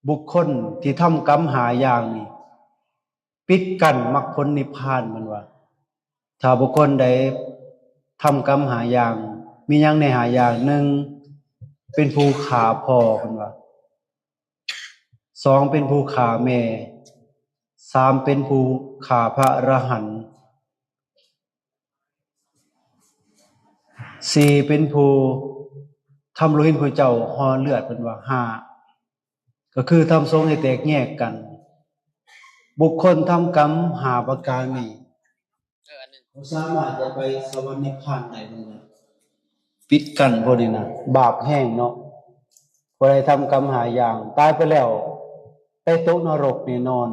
ບຸກຄົນທີ່ທຳກຳຫ້າຢ່າງນີ້ ປິດກັ້ນມັກຜົນນິບພານ ເພິ່ນວ່າ. ຖ້າບຸກຄົນໃດທຳກຳຫ້າຢ່າງ ມີຫຍັງໃນຫ້າຢ່າງ? ໜຶ່ງ ເປັນຜູ້ຂ້າພໍ່ ເພິ່ນວ່າ. ສອງ ເປັນຜູ້ຂ້າແມ່. ສາມ ເປັນຜູ້ຂ້າພະອະລະຫັນ. ສີ່ ເປັນຜູ້ທຳໂລຫິດພະເຈົ້າຫໍ່ເລືອດ ເພິ່ນວ່າ. ຫ້າ ກໍຄືທຳສົງໃຫ້ແຕກແຍກກັນ. ບຸກຄົນທຳກຳຫ້າປະການນີ້ ເອີ ອັນໜຶ່ງ ບໍ່ສາມາດຈະໄປສະຫວັນນິບພານໄດ້ ເພິ່ນວ່າ. ປິດກັ້ນພວກນີ້ນະ ບາບແຮງເນາະ. ຜູ້ໃດທຳກຳຫ້າຢ່າງ ຕາຍໄປແລ້ວໄປຕົກນະລົກແນ່ນອນ.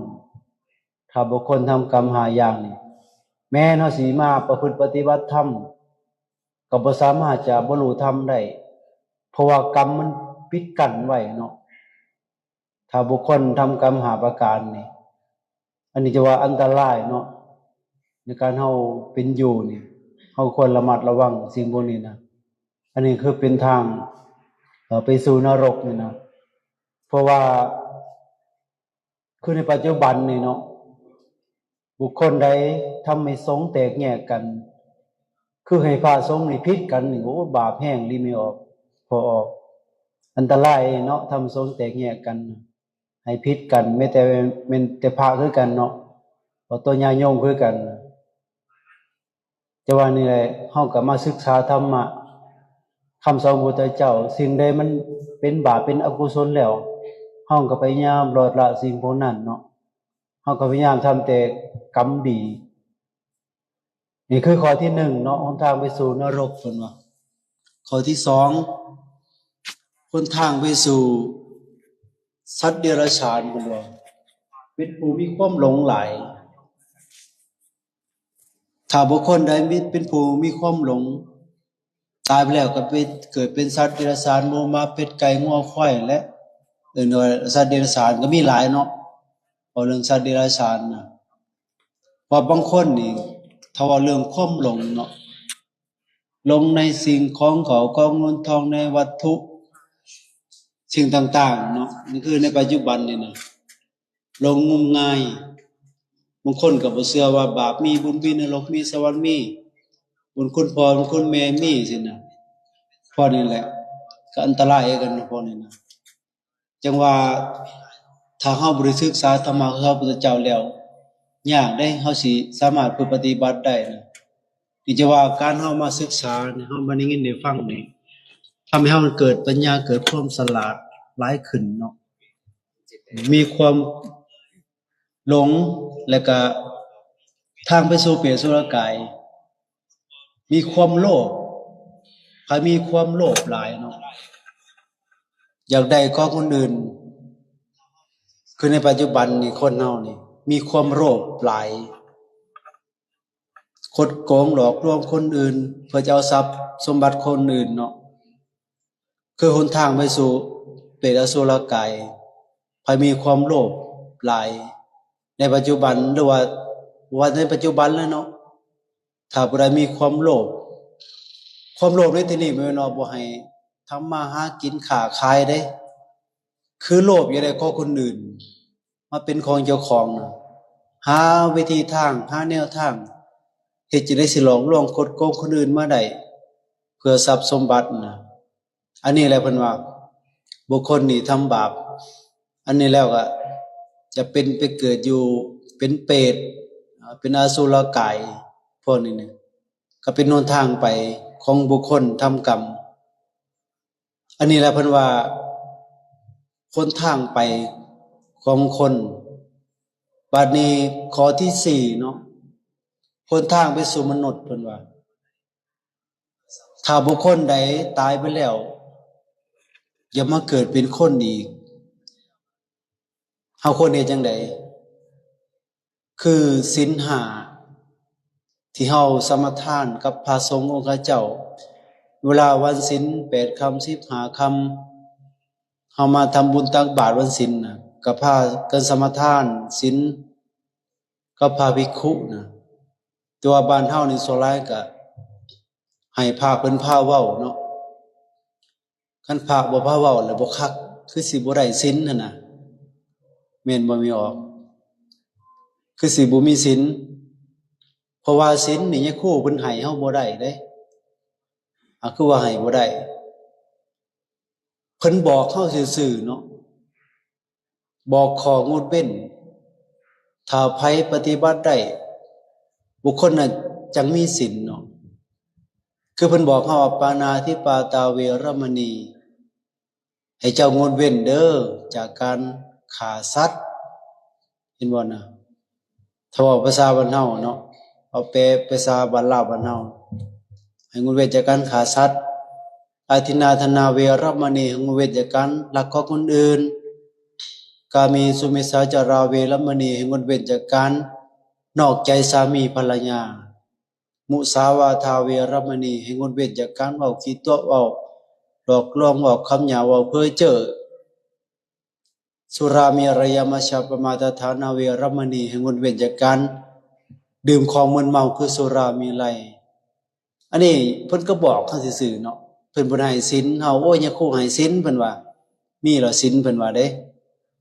ຖ້າບຸກຄົນທຳກຳຫ້າຢ່າງນີ້ ແມ່ນເຮົາຊິມາປະພຶດປະຕິບັດທຳ ກໍບໍ່ສາມາດຈະບັນລຸທຳໄດ້ ເພາະວ່າກຳມັນປິດກັ້ນໄວ້ເນາະ. ຖ້າບຸກຄົນທຳກຳຫ້າປະການນີ້ ອັນນີ້ຈະວ່າອັນຕະລາຍເນາະ ໃນການເຮົາເປັນຢູ່ນີ້ ເຮົາຄວນລະມັດລະວັງສິ່ງພວກນີ້ນະ. ອັນນີ້ຄືເປັນທາງ ເອີ ໄປສູ່ນະລົກນີ້ນະ ເພາະວ່າ ຄືໃນປັດຈຸບັນນີ້ເນາະ ບຸກຄົນໃດທຳໃຫ້ສົງແຕກແຍກກັນ ຄືໃຫ້ພະສົງນີ້ຜິດກັນນີ້ ໂອ້ ບາບແຮງອີ່ຫຼີ ແມ່ອອກ ພໍ່ອອກ. ອັນຕະລາຍເນາະ ທຳສົງແຕກແຍກກັນ ໃຫ້ຜິດກັນ ແມ້ແຕ່ ແມ່ນແຕ່ພະຄືກັນເນາະ ບໍ່ ຕົວຍາດໂຍມຄືກັນ. ຈະວ່ານີ້ແຫຼະ ເຮົາກໍມາສຶກສາທຳມະ ຄຳສອນຂອງພະພຸດທະເຈົ້າ. ສິ່ງໃດມັນເປັນບາບເປັນອະກຸສົນແລ້ວ ເຮົາກໍພະຍາຍາມລອດລະສິ່ງພວກນັ້ນເນາະ. ເຮົາກໍພະຍາຍາມທຳແຕ່ກຳດີ. ນີ້ຄືຂໍ້ທີໜຶ່ງເນາະ ຫົນທາງໄປສູ່ນະລົກ ເພິ່ນວ່າ. ຂໍ້ທີສອງ ຫົນທາງໄປສູ່ສັດເດຍລະສານ ເພິ່ນວ່າ ເປັນຜູ້ມີຄວາມຫຼົງຫຼາຍ. ຖ້າບຸກຄົນໃດມີ ເປັນຜູ້ມີຄວາມຫຼົງ ຕາຍໄປແລ້ວກໍໄປເກີດເປັນສັດເດຍລະສານ ໝູ ໝາ ເປັດ ໄກ່ ງົວ ຄວາຍ ແລະ ເອີ້ນວ່າສັດເດຍລະສານ ກໍມີຫຼາຍເນາະ. ເວົ້າເລື່ອງສັດເດຍລະສານນະ ເພາະບາງຄົນນີ້ ຖ້າເວົ້າເລື່ອງຄວາມຫຼົງເນາະ ຫຼົງໃນສິ່ງຂອງເຂົ້າຂອງເງິນທອງ ໃນວັດຖຸສິ່ງຕ່າງໆເນາະ. ນີ້ຄືໃນປັດຈຸບັນນີ້ນະ ຫຼົງງົມງາຍ. ບາງຄົນກໍບໍ່ເຊື່ອວ່າບາບມີ ບຸນມີ ນະລົກມີ ສະຫວັນມີ ບຸນຄຸນພໍ່ ບຸນຄຸນແມ່ມີ ຊີ້ນະ. ພໍນີ້ແຫຼະ ກໍອັນຕະລາຍຄືກັນນະ ພໍນີ້ນະ. ຈັ່ງວ່າ ຖ້າເຮົາບໍ່ໄດ້ສຶກສາທຳມະຂອງພະພຸດທະເຈົ້າແລ້ວ ຍາກເດ້ ເຮົາຊິສາມາດປະພຶດປະຕິບັດໄດ້ນະ. ທີ່ຈະວ່າການເຮົາມາສຶກສານີ້ ເຮົາມາໄດ້ຍິນໄດ້ຟັງນີ້ ທຳໃຫ້ເຮົາເກີດປັນຍາ ເກີດຄວາມສະຫຼາດຫຼາຍຂຶ້ນເນາະ. ມີຄວາມຫຼົງ ແລະກະທາງໄປສູ່ເປດສຸລະກາຍ ມີຄວາມໂລບ. ໃຜມີຄວາມໂລບຫຼາຍເນາະ ຢາກໄດ້ຂອງຄົນອື່ນ ຄືໃນປັດຈຸບັນນີ້ ຄົນເຮົານີ້ມີຄວາມໂລບຫຼາຍ. ຄົດໂກງຫຼອກລວງຄົນອື່ນ ເພື່ອຈະເອົາຊັບສົມບັດຄົນອື່ນເນາະ ຄືຫົນທາງໄປສູ່ເປດອະສຸລະກາຍ. ໃຜມີຄວາມໂລບຫຼາຍໃນປັດຈຸບັນ ຫຼືວ່າ ວ່າໃນປັດຈຸບັນແລ້ວເນາະ ຖ້າຜູ້ໃດມີຄວາມໂລບ ຄວາມໂລບໃນທີ່ນີ້ ບໍ່ແມ່ນວ່າບໍ່ໃຫ້ທຳມາຫາກິນຄ້າຂາຍເດ້ ຄືໂລບຢາກໄດ້ຂອງຄົນອື່ນ ມາເປັນຂອງເຈົ້າຂອງນະ ຫາວິທີທາງ ຫາແນວທາງ ເຮັດຈັ່ງໃດຊິຫຼອກລວງຄົດໂກງຄົນອື່ນມາໄດ້ ເພື່ອຊັບສົມບັດນະ. ອັນນີ້ແຫຼະເພິ່ນວ່າ ບຸກຄົນນີ້ທຳບາບ ອັນນີ້ແລ້ວກໍຈະເປັນໄປເກີດຢູ່ເປັນເປດ ເປັນອະສຸລະກາຍ ພວກນີ້ນະ ກໍເປັນຫົນທາງໄປຂອງບຸກຄົນທຳກຳ. ອັນນີ້ແຫຼະເພິ່ນວ່າ ຫົນທາງໄປຂອງຄົນ. ບາດນີ້ຂໍ້ທີສີ່ເນາະ ຫົນທາງໄປສູ່ມະນຸດ ເພິ່ນວ່າ ຖ້າບຸກຄົນໃດຕາຍໄປແລ້ວ ຢ່າມາເກີດເປັນຄົນອີກ ເຮົາຄວນເຮັດຈັ່ງໃດ? ຄືສິນຫ້າ ທີ່ເຮົາສະມາທານກັບພະສົງອົງຄະເຈົ້າ ເວລາວັນສິນແປດຄ່ຳ ສິບຫ້າຄ່ຳ ເຮົາມາທຳບຸນຕັກບາດວັນສິນນະ ກໍພາກັນສະມາທານສິນກັບພະພິກຂຸນະ. ແຕ່ວ່າບ້ານເຮົານີ້ສ່ວນຫຼາຍກໍໃຫ້ພະເພິ່ນພາເວົ້າເນາະ. ຄັນພະບໍ່ພາເວົ້າແລ້ວບໍ່ຄັກ ຄືຊິບໍ່ໄດ້ສິນຫັ້ນນະ. ແມ່ນບໍ່ ແມ່ອອກ? ຄືຊິບໍ່ມີສິນ ເພາະວ່າສິນນີ້ຍາຄູເພິ່ນໃຫ້ເຮົາບໍ່ໄດ້ເດ້. ອາ ຄືວ່າໃຫ້ບໍ່ໄດ້? ເພິ່ນບອກເຮົາຊື່ໆເນາະ ບອກຂໍ້ງົດເວັ້ນ. ຖ້າໃຜປະຕິບັດໄດ້ ບຸກຄົນນັ້ນຈັ່ງມີສິນເນາະ. ຄືເພິ່ນບອກເຮົາວ່າ ປານາທິປາຕາເວລະມະນີ ໃຫ້ເຈົ້າງົດເວັ້ນເດີ ຈາກການຂ້າສັດ. ເຫັນບໍ່ນະ? ຖ້າເວົ້າພາສາບ້ານເຮົາເນາະ ເອົາແປພາສາບ້ານລາວບ້ານເຮົາ ໃຫ້ງົດເວັ້ນຈາກການຂ້າສັດ. ອາທິນນາທານາເວລະມະນີ ໃຫ້ງົດເວັ້ນຈາກການລັກຂອງຄົນອື່ນ. ກາເມສຸມິດສາຈາລາເວລະມະນີ ໃຫ້ງົດເວັ້ນຈາກການນອກໃຈສາມີພັນລະຍາ. ມຸສາວາທາເວລະມະນີ ໃຫ້ງົດເວັ້ນຈາກການເວົ້າຂີ້ຕົວະ ເວົ້າຫຼອກລວງ ເວົ້າຄຳຫຍາບ ເວົ້າເພ້ອເຈີ້. ສຸລາເມຣະຍະມັດຊະປະມາດຖານາເວລະມະນີ ໃຫ້ງົດເວັ້ນຈາກການດື່ມຂອງມຶນເມົາ ຄືສຸລາເມໄລ. ອັນນີ້ເພິ່ນກໍບອກເຮົາຊື່ໆເນາະ ເພິ່ນບໍ່ໄດ້ໃຫ້ສິນເຮົາ. ໂອ້ຍ ຍາຄູໃຫ້ສິນ ເພິ່ນວ່າ ມີແລ້ວສິນ ເພິ່ນວ່າເດ້.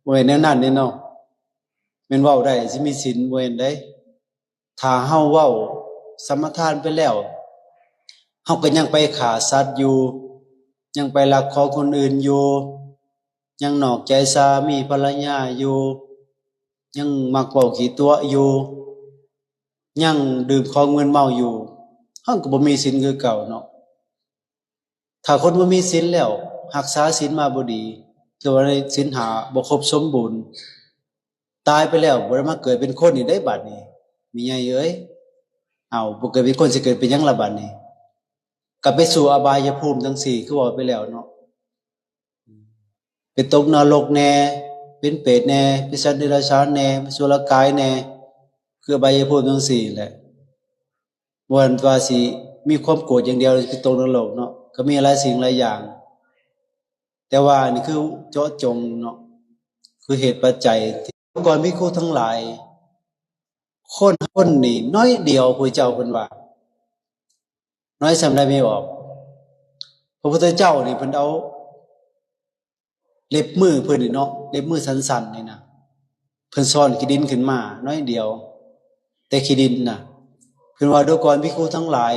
ບໍ່ແມ່ນແນວນັ້ນເດ້ເນາະ ແມ່ນເວົ້າໄດ້ຊິມີສິນ ບໍ່ແມ່ນເດ້. ຖ້າເຮົາເວົ້າສະມາທານໄປແລ້ວ ເຮົາກໍຍັງໄປຂ້າສັດຢູ່ ຍັງໄປລັກຂອງຄົນອື່ນຢູ່ ຍັງນອກໃຈສາມີພັນລະຍາຢູ່ ຍັງມັກເວົ້າຂີ້ຕົວະຢູ່ ຍັງດື່ມຂອງມຶນເມົາຢູ່ ເຮົາກໍບໍ່ມີສິນຄືເກົ່າເນາະ. ຖ້າຄົນບໍ່ມີສິນແລ້ວ ຮັກສາສິນມາບໍ່ດີ ຫຼືວ່າໃນສິນຫ້າບໍ່ຄົບສົມບູນ ຕາຍໄປແລ້ວບໍ່ໄດ້ມາເກີດເປັນຄົນອີກເດ້ບາດນີ້ ແມ່ໃຫຍ່ເອີຍ. ເອົາ ບໍ່ເກີດເປັນຄົນ ຊິເກີດເປັນຫຍັງລະບາດນີ້? ກໍໄປສູ່ອະບາຍະພູມທັງສີ່ ຄືເວົ້າໄປແລ້ວເນາະ. ໄປຕົກນະລົກແດ່ ເປັນເປດແດ່ ເປັນສັດເດຍລະສານແດ່ ເປັນສຸລະກາຍແດ່ ຄືອະບາຍະພູມທັງສີ່ແຫຼະ. ບໍ່ແມ່ນວ່າຊິມີຄວາມໂກດຢ່າງດຽວ ຊິໄປຕົກນະລົກເນາະ ກໍມີຫຼາຍສິ່ງຫຼາຍຢ່າງ. ແຕ່ວ່ານີ້ຄືເຈາະຈົງເນາະ ຄືເຫດປັດໄຈ. ກ່ອນພິກຂຸທັງຫຼາຍ ຄົນ ຄົນນີ້ໜ້ອຍດຽວ ພະເຈົ້າເພິ່ນວ່າ ໜ້ອຍສ່ຳໃດ ແມ່ອອກ? ພະພຸດທະເຈົ້ານີ້ເພິ່ນເອົາເລັບມືເພິ່ນນີ້ເນາະ ເລັບມືສັ້ນໆນີ້ນະ ເພິ່ນຊ້ອນຂີ້ດິນຂຶ້ນມາໜ້ອຍດຽວ ແຕ່ຂີ້ດິນນະ. ເພິ່ນວ່າ ດູກ່ອນພິກຂຸທັງຫຼາຍ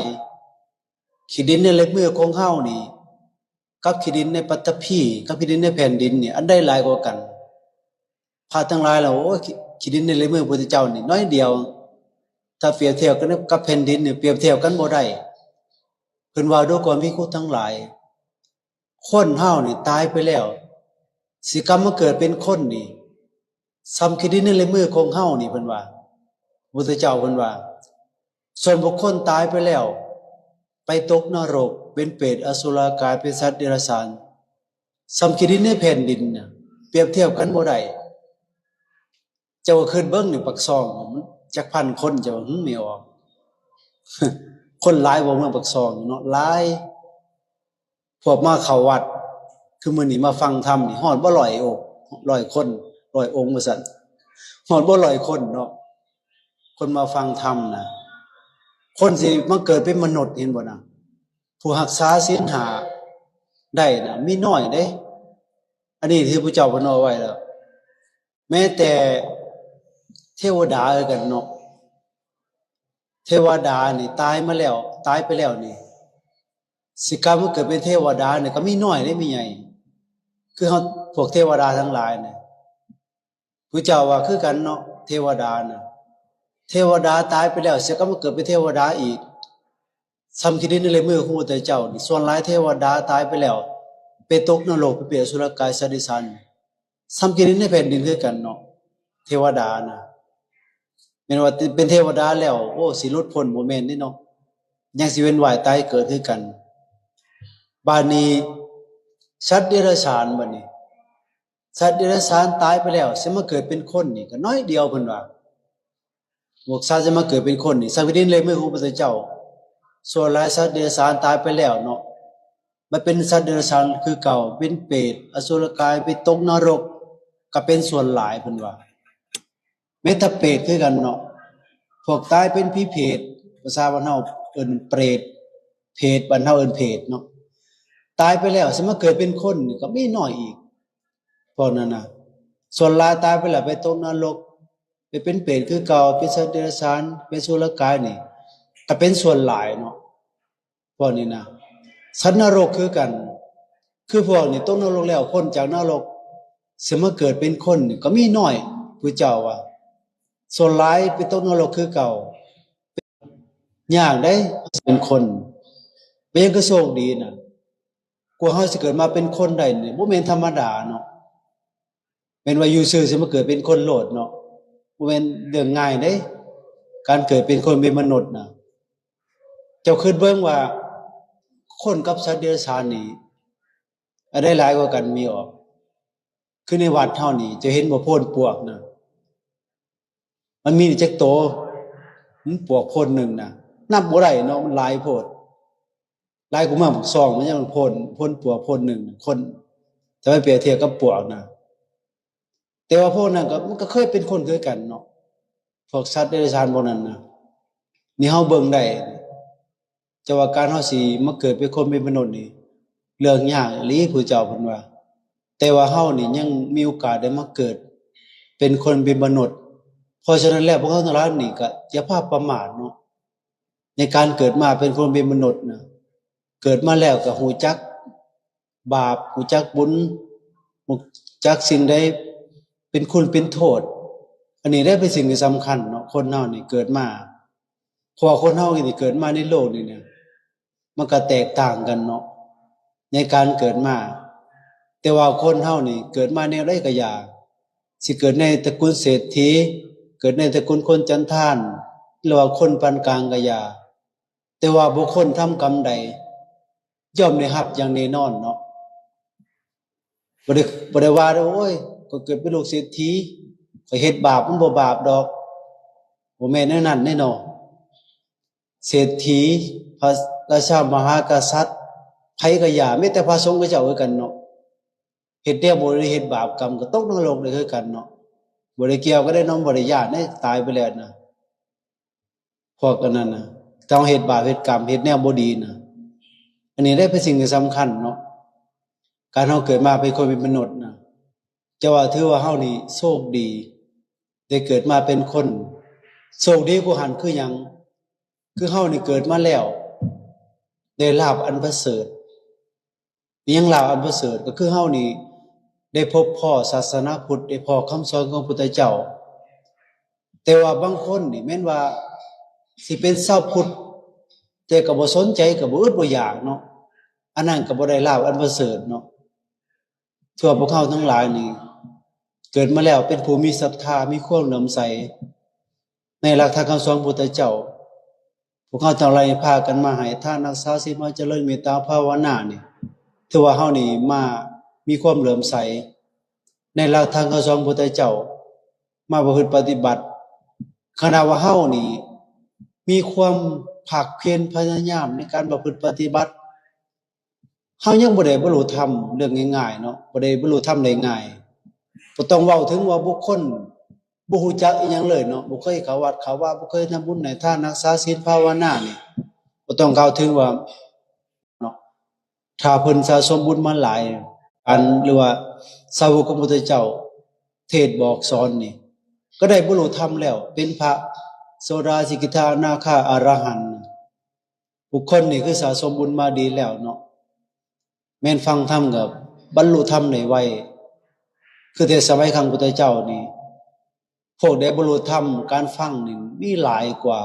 ຂີ້ດິນໃນເລັບມືຂອງເຮົານີ້ ກັບຂີ້ດິນໃນປັດຖະພີ ກັບຂີ້ດິນໃນແຜ່ນດິນນີ້ ອັນໃດຫຼາຍກວ່າກັນ? ພະທັງຫຼາຍລະ ໂອ້ຍ ຂີ້ ຂີ້ດິນໃນເລັບມືພະພຸດທະເຈົ້ານີ້ໜ້ອຍດຽວ ຖ້າປຽບທຽບກັນກັບແຜ່ນດິນນີ້ ປຽບທຽບກັນບໍ່ໄດ້. ເພິ່ນວ່າ ດູກ່ອນພິກຂຸທັງຫຼາຍ ຄົນເຮົານີ້ຕາຍໄປແລ້ວ ຊິກັບມາເກີດເປັນຄົນນີ້ ສ່ຳຂີ້ດິນໃນເລັບມືຂອງເຮົານີ້ ເພິ່ນວ່າ ພະພຸດທະເຈົ້າເພິ່ນວ່າ ສ່ວນບຸກຄົນຕາຍໄປແລ້ວ ໄປຕົກນະລົກ ເປັນເປດ ອະສຸລະກາຍ ເປັນສັດເດຍລະສານ ສ່ຳຂີ້ດິນໃນແຜ່ນດິນນະ ປຽບທຽບກັນບໍ່ໄດ້. ເຈົ້າກໍຄິດເບິ່ງນີ້ ປາກຊ່ອງມັນຈັກພັນຄົນ ເຈົ້າວ່າ ຫຶ ແມ່ອອກ ຄົນຫຼາຍບໍ່ ເມືອງປາກຊ່ອງເນາະ ຫຼາຍ. ພວກມາເຂົ້າວັດ ຄືມື້ນີ້ມາຟັງທຳນີ້ ຮອດບໍ່ຮ້ອຍອົງ ຮ້ອຍຄົນ ຮ້ອຍອົງວ່າຊັ້ນ ຮອດບໍ່ຮ້ອຍຄົນເນາະ ຄົນມາຟັງທຳນະ. ຄົນຊິມາເກີດເປັນມະນຸດ ເຫັນບໍ່ນະ ຜູ້ຮັກສາສິນຫ້າໄດ້ນະ ມີໜ້ອຍເດ້. ອັນນີ້ທີ່ພະເຈົ້າເພິ່ນເວົ້າໄວ້ແລ້ວ ແມ້ແຕ່ເທວະດາຄືກັນເນາະ ເທວະດານີ້ຕາຍມາແລ້ວ ຕາຍໄປແລ້ວນີ້ ຊິກັບມາເກີດເປັນເທວະດານີ້ກໍມີໜ້ອຍເດ້ ແມ່ໃຫຍ່ ຄືເຮົາ ພວກເທວະດາທັງຫຼາຍນີ້ ພະເຈົ້າວ່າຄືກັນເນາະ ເທວະດານະ ເທວະດາຕາຍໄປແລ້ວ ຊິກັບມາເກີດເປັນເທວະດາອີກ ສ່ຳຂີ້ດິນໃນເລັບມືຂອງພະພຸດທະເຈົ້ານີ້. ສ່ວນຫຼາຍເທວະດາຕາຍໄປແລ້ວ ໄປຕົກນະລົກ ໄປເປັນອະສຸລະກາຍ ສັດເດຍລະສານ ສ່ຳຂີ້ດິນໃນແຜ່ນດິນຄືກັນເນາະ ເທວະດານະ. ແມ່ນວ່າເປັນເທວະດາແລ້ວ ໂອ້ ຊິຫຼຸດພົ້ນ ບໍ່ແມ່ນເດ້ເນາະ ຍັງຊິເວີຍນວ່າຍຕາຍເກີດຄືກັນ. ບາດນີ້ ສັດເດຍລະສານ ບາດນີ້ ສັດເດຍລະສານຕາຍໄປແລ້ວ ຊິມາເກີດເປັນຄົນນີ້ກໍໜ້ອຍດຽວ ເພິ່ນວ່າ ພວກສັດຈະມາເກີດເປັນຄົນນີ້ ສັກດິນເລັບມືຂອງພະພຸດທະເຈົ້າ. ສ່ວນຫຼາຍສັດເດຍລະສານຕາຍໄປແລ້ວເນາະ ມາເປັນສັດເດຍລະສານຄືເກົ່າ ເປັນເປດ ອະສຸລະກາຍ ໄປຕົກນະລົກ ກໍເປັນສ່ວນຫຼາຍ ເພິ່ນວ່າ. ແມ້ແຕ່ເປດຄືກັນເນາະ ພວກຕາຍເປັນຜີເຜດ ພາສາບ້ານເຮົາເອີ້ນເປດ ເຜດ ບ້ານເຮົາເອີ້ນເຜດເນາະ ຕາຍໄປແລ້ວຊິມາເກີດເປັນຄົນນີ້ກໍມີໜ້ອຍອີກ ພວກນັ້ນນະ. ສ່ວນຫຼາຍຕາຍໄປແລ້ວໄປຕົກນະລົກ ໄປເປັນເປດຄືເກົ່າ ເປັນສັດເດຍລະສານ ເປັນສຸລະກາຍນີ້ ກໍເປັນສ່ວນຫຼາຍເນາະ. ພວກນີ້ນະ ສັດນະລົກຄືກັນ ຄືພວກນີ້ຕົກນະລົກແລ້ວ ພົ້ນຈາກນະລົກ ຊິມາເກີດເປັນຄົນນີ້ກໍມີໜ້ອຍ ຜູ້ເຈົ້າວ່າ ສ່ວນຫຼາຍໄປຕົກນະລົກຄືເກົ່າ. ຍາກເດ້ເປັນຄົນ ເປັນຫຍັງຄືໂຊກດີນະ ກວ່າເຮົາຊິເກີດມາເປັນຄົນໄດ້ນີ້ ບໍ່ແມ່ນທຳມະດາເນາະ. ແມ່ນວ່າຢູ່ຊື່ຊິມາເກີດເປັນຄົນໂລດເນາະ ບໍ່ແມ່ນເລື່ອງງ່າຍເດ້ ການເກີດເປັນຄົນເປັນມະນຸດນະ. ເຈົ້າຄິດເບິ່ງວ່າ ຄົນກັບສັດເດຍລະສານນີ້ ອັນໃດຫຼາຍກວ່າກັນມີອອກ? ຄືໃນວັດເຮົານີ້ ເຈົ້າເຫັນບໍ່ໂພນປວກນະ ມັນມີຈັກໂຕ? ມັນປວກໂພນໜຶ່ງນະ ນັບບໍ່ໄດ້ເນາະ ມັນຫຼາຍໂພດ ຫຼາຍກວ່າເມືອງປາກຊ່ອງ ມັນຍັງໂພນ ໂພນປວກໂພນໜຶ່ງ ຄົນ ຖ້າໄປປຽບທຽບກັບປວກນະ. ແຕ່ວ່າພວກນັ້ນກໍ ມັນກໍເຄີຍເປັນຄົນຄືກັນເນາະ ພວກສັດເດຍລະສານພວກນັ້ນນະ ນີ້ເຮົາເບິ່ງໄດ້. ແຕ່ວ່າການເຮົາຊິມາເກີດເປັນຄົນເປັນມະນຸດນີ້ ເລື່ອງຍາກອີ່ຫຼີ ພະເຈົ້າເພິ່ນວ່າ ແຕ່ວ່າເຮົານີ້ຍັງມີໂອກາດໄດ້ມາເກີດເປັນຄົນເປັນມະນຸດ. ເພາະສະນັ້ນແລ້ວ ພວກເຮົາທັງຫຼາຍນີ້ກໍຢ່າພາປະໝາດເນາະ ໃນການເກີດມາເປັນຄົນເປັນມະນຸດນະ. ເກີດມາແລ້ວກໍຮູ້ຈັກບາບ ຮູ້ຈັກບຸນ ຮູ້ຈັກສິ່ງໃດເປັນຄຸນເປັນໂທດ. ອັນນີ້ແຫຼະເປັນສິ່ງທີ່ສຳຄັນເນາະ ຄົນເຮົານີ້ເກີດມາ ເພາະວ່າຄົນເຮົານີ້ເກີດມາໃນໂລກນີ້ນະ ມັນກໍແຕກຕ່າງກັນເນາະ ໃນການເກີດມາ. ແຕ່ວ່າຄົນເຮົານີ້ເກີດມາແນວໃດກໍຢ່າ ຊິເກີດໃນຕະກຸນເສດຖີ ເກີດໃນຕະກຸນຄົນຈັນທານ ຫຼືວ່າຄົນປານກາງກໍຢ່າ ແຕ່ວ່າບຸກຄົນທຳກຳໃດ ຍ່ອມໄດ້ຮັບຢ່າງແນ່ນອນເນາະ. ບໍ່ໄດ້ ບໍ່ໄດ້ວ່າ ໂອ້ຍ ຂ້ອຍເກີດເປັນລູກເສດຖີ ຂ້ອຍເຮັດບາບ ມັນບໍ່ບາບດອກ. ບໍ່ແມ່ນແນວນັ້ນເດ້ເນາະ. ເສດຖີ ພະລາຊາມະຫາກະສັດ ໃຜກໍຢ່າ ແມ້ແຕ່ພະສົງເຂົາເຈົ້າຄືກັນເນາະ ເຮັດແນວບໍ່ດີ ເຮັດບາບກຳ ກໍຕົກນະລົກໄດ້ຄືກັນເນາະ. ບໍ່ໄດ້ກ່ຽວກັນເດ້ເນາະ ບໍ່ໄດ້ຢ້ານເດ້ ຕາຍໄປແລ້ວນະ. ພວກອັນນັ້ນນະ ຕ້ອງເຮັດບາບເຮັດກຳ ເຮັດແນວບໍ່ດີນະ. ອັນນີ້ແຫຼະເປັນສິ່ງທີ່ສຳຄັນເນາະ ການເຮົາເກີດມາເປັນຄົນເປັນມະນຸດນະ. ຈະວ່າຖືວ່າເຮົານີ້ໂຊກດີ ໄດ້ເກີດມາເປັນຄົນ. ໂຊກດີກວ່າຫັ້ນຄືຫຍັງ? ຄືເຮົານີ້ເກີດມາແລ້ວ ໄດ້ລາບອັນປະເສີດ. ອີຫຍັງລາບອັນປະເສີດ? ກໍຄືເຮົານີ້ໄດ້ພົບພໍ້ສາສະໜາພຸດ ໄດ້ພໍ້ຄຳສອນຂອງພຸດທະເຈົ້າ. ແຕ່ວ່າບາງຄົນນີ້ແມ່ນວ່າຊິເປັນຊາວພຸດ ແຕ່ກໍບໍ່ສົນໃຈ ກໍບໍ່ອຶດບໍ່ຢາກເນາະ ອັນນັ້ນກໍບໍ່ໄດ້ລາບອັນປະເສີດເນາະ. ເພາະພວກເຮົາທັງຫຼາຍນີ້ ເກີດມາແລ້ວເປັນຜູ້ມີສັດທາ ມີຄວາມເຫຼື້ອມໃສ ໃນຫຼັກທຳຄຳສອນຂອງພຸດທະເຈົ້າ. ພວກເຮົາທັງຫຼາຍພາກັນມາໃຫ້ທານ ຮັກສາສິນ ມາຈະເລີນເມດຕາພາວະນານີ້ ຖືວ່າເຮົານີ້ມາມີຄວາມເຫຼື້ອມໃສໃນຫຼັກທຳຄຳສອນຂອງພຸດທະເຈົ້າ ມາປະພຶດປະຕິບັດ. ຄັນວ່າເຮົານີ້ມີຄວາມພາກພຽນພະຍາຍາມໃນການປະພຶດປະຕິບັດ ເຮົາຍັງບໍ່ໄດ້ບັນລຸທຳເລື່ອງງ່າຍໆເນາະ ບໍ່ໄດ້ບັນລຸທຳໄດ້ງ່າຍ. ບໍ່ຕ້ອງເວົ້າເຖິງວ່າບຸກຄົນບໍ່ຮູ້ຈັກອີ່ຫຍັງເລີຍເນາະ ບໍ່ເຄີຍເຂົ້າວັດເຂົ້າວາ ບໍ່ເຄີຍທຳບຸນໃຫ້ທານ ຮັກສາສິນ ພາວະນານີ້ ບໍ່ຕ້ອງກ່າວເຖິງວ່າເນາະ ຖ້າເພິ່ນສະສົມບຸນມາຫຼາຍ ອັນ ຫຼືວ່າສາວົກຂອງພຸດທະເຈົ້າເທດບອກສອນນີ້ ກໍໄດ້ບັນລຸທຳແລ້ວ ເປັນພະໂສດາ ສະກິດທາ ອະນາຄາ ອະລະຫັນ. ບຸກຄົນນີ້ຄືສະສົມບຸນມາດີແລ້ວເນາະ ແມ່ນຟັງທຳກໍບັນລຸທຳໄດ້ໄວ. ຄືແຕ່ສະໄໝຄັ້ງພຸດທະເຈົ້ານີ້ ພວກໄດ້ບັນລຸທຳ ການຟັງນີ້ມີຫຼາຍກວ່າ.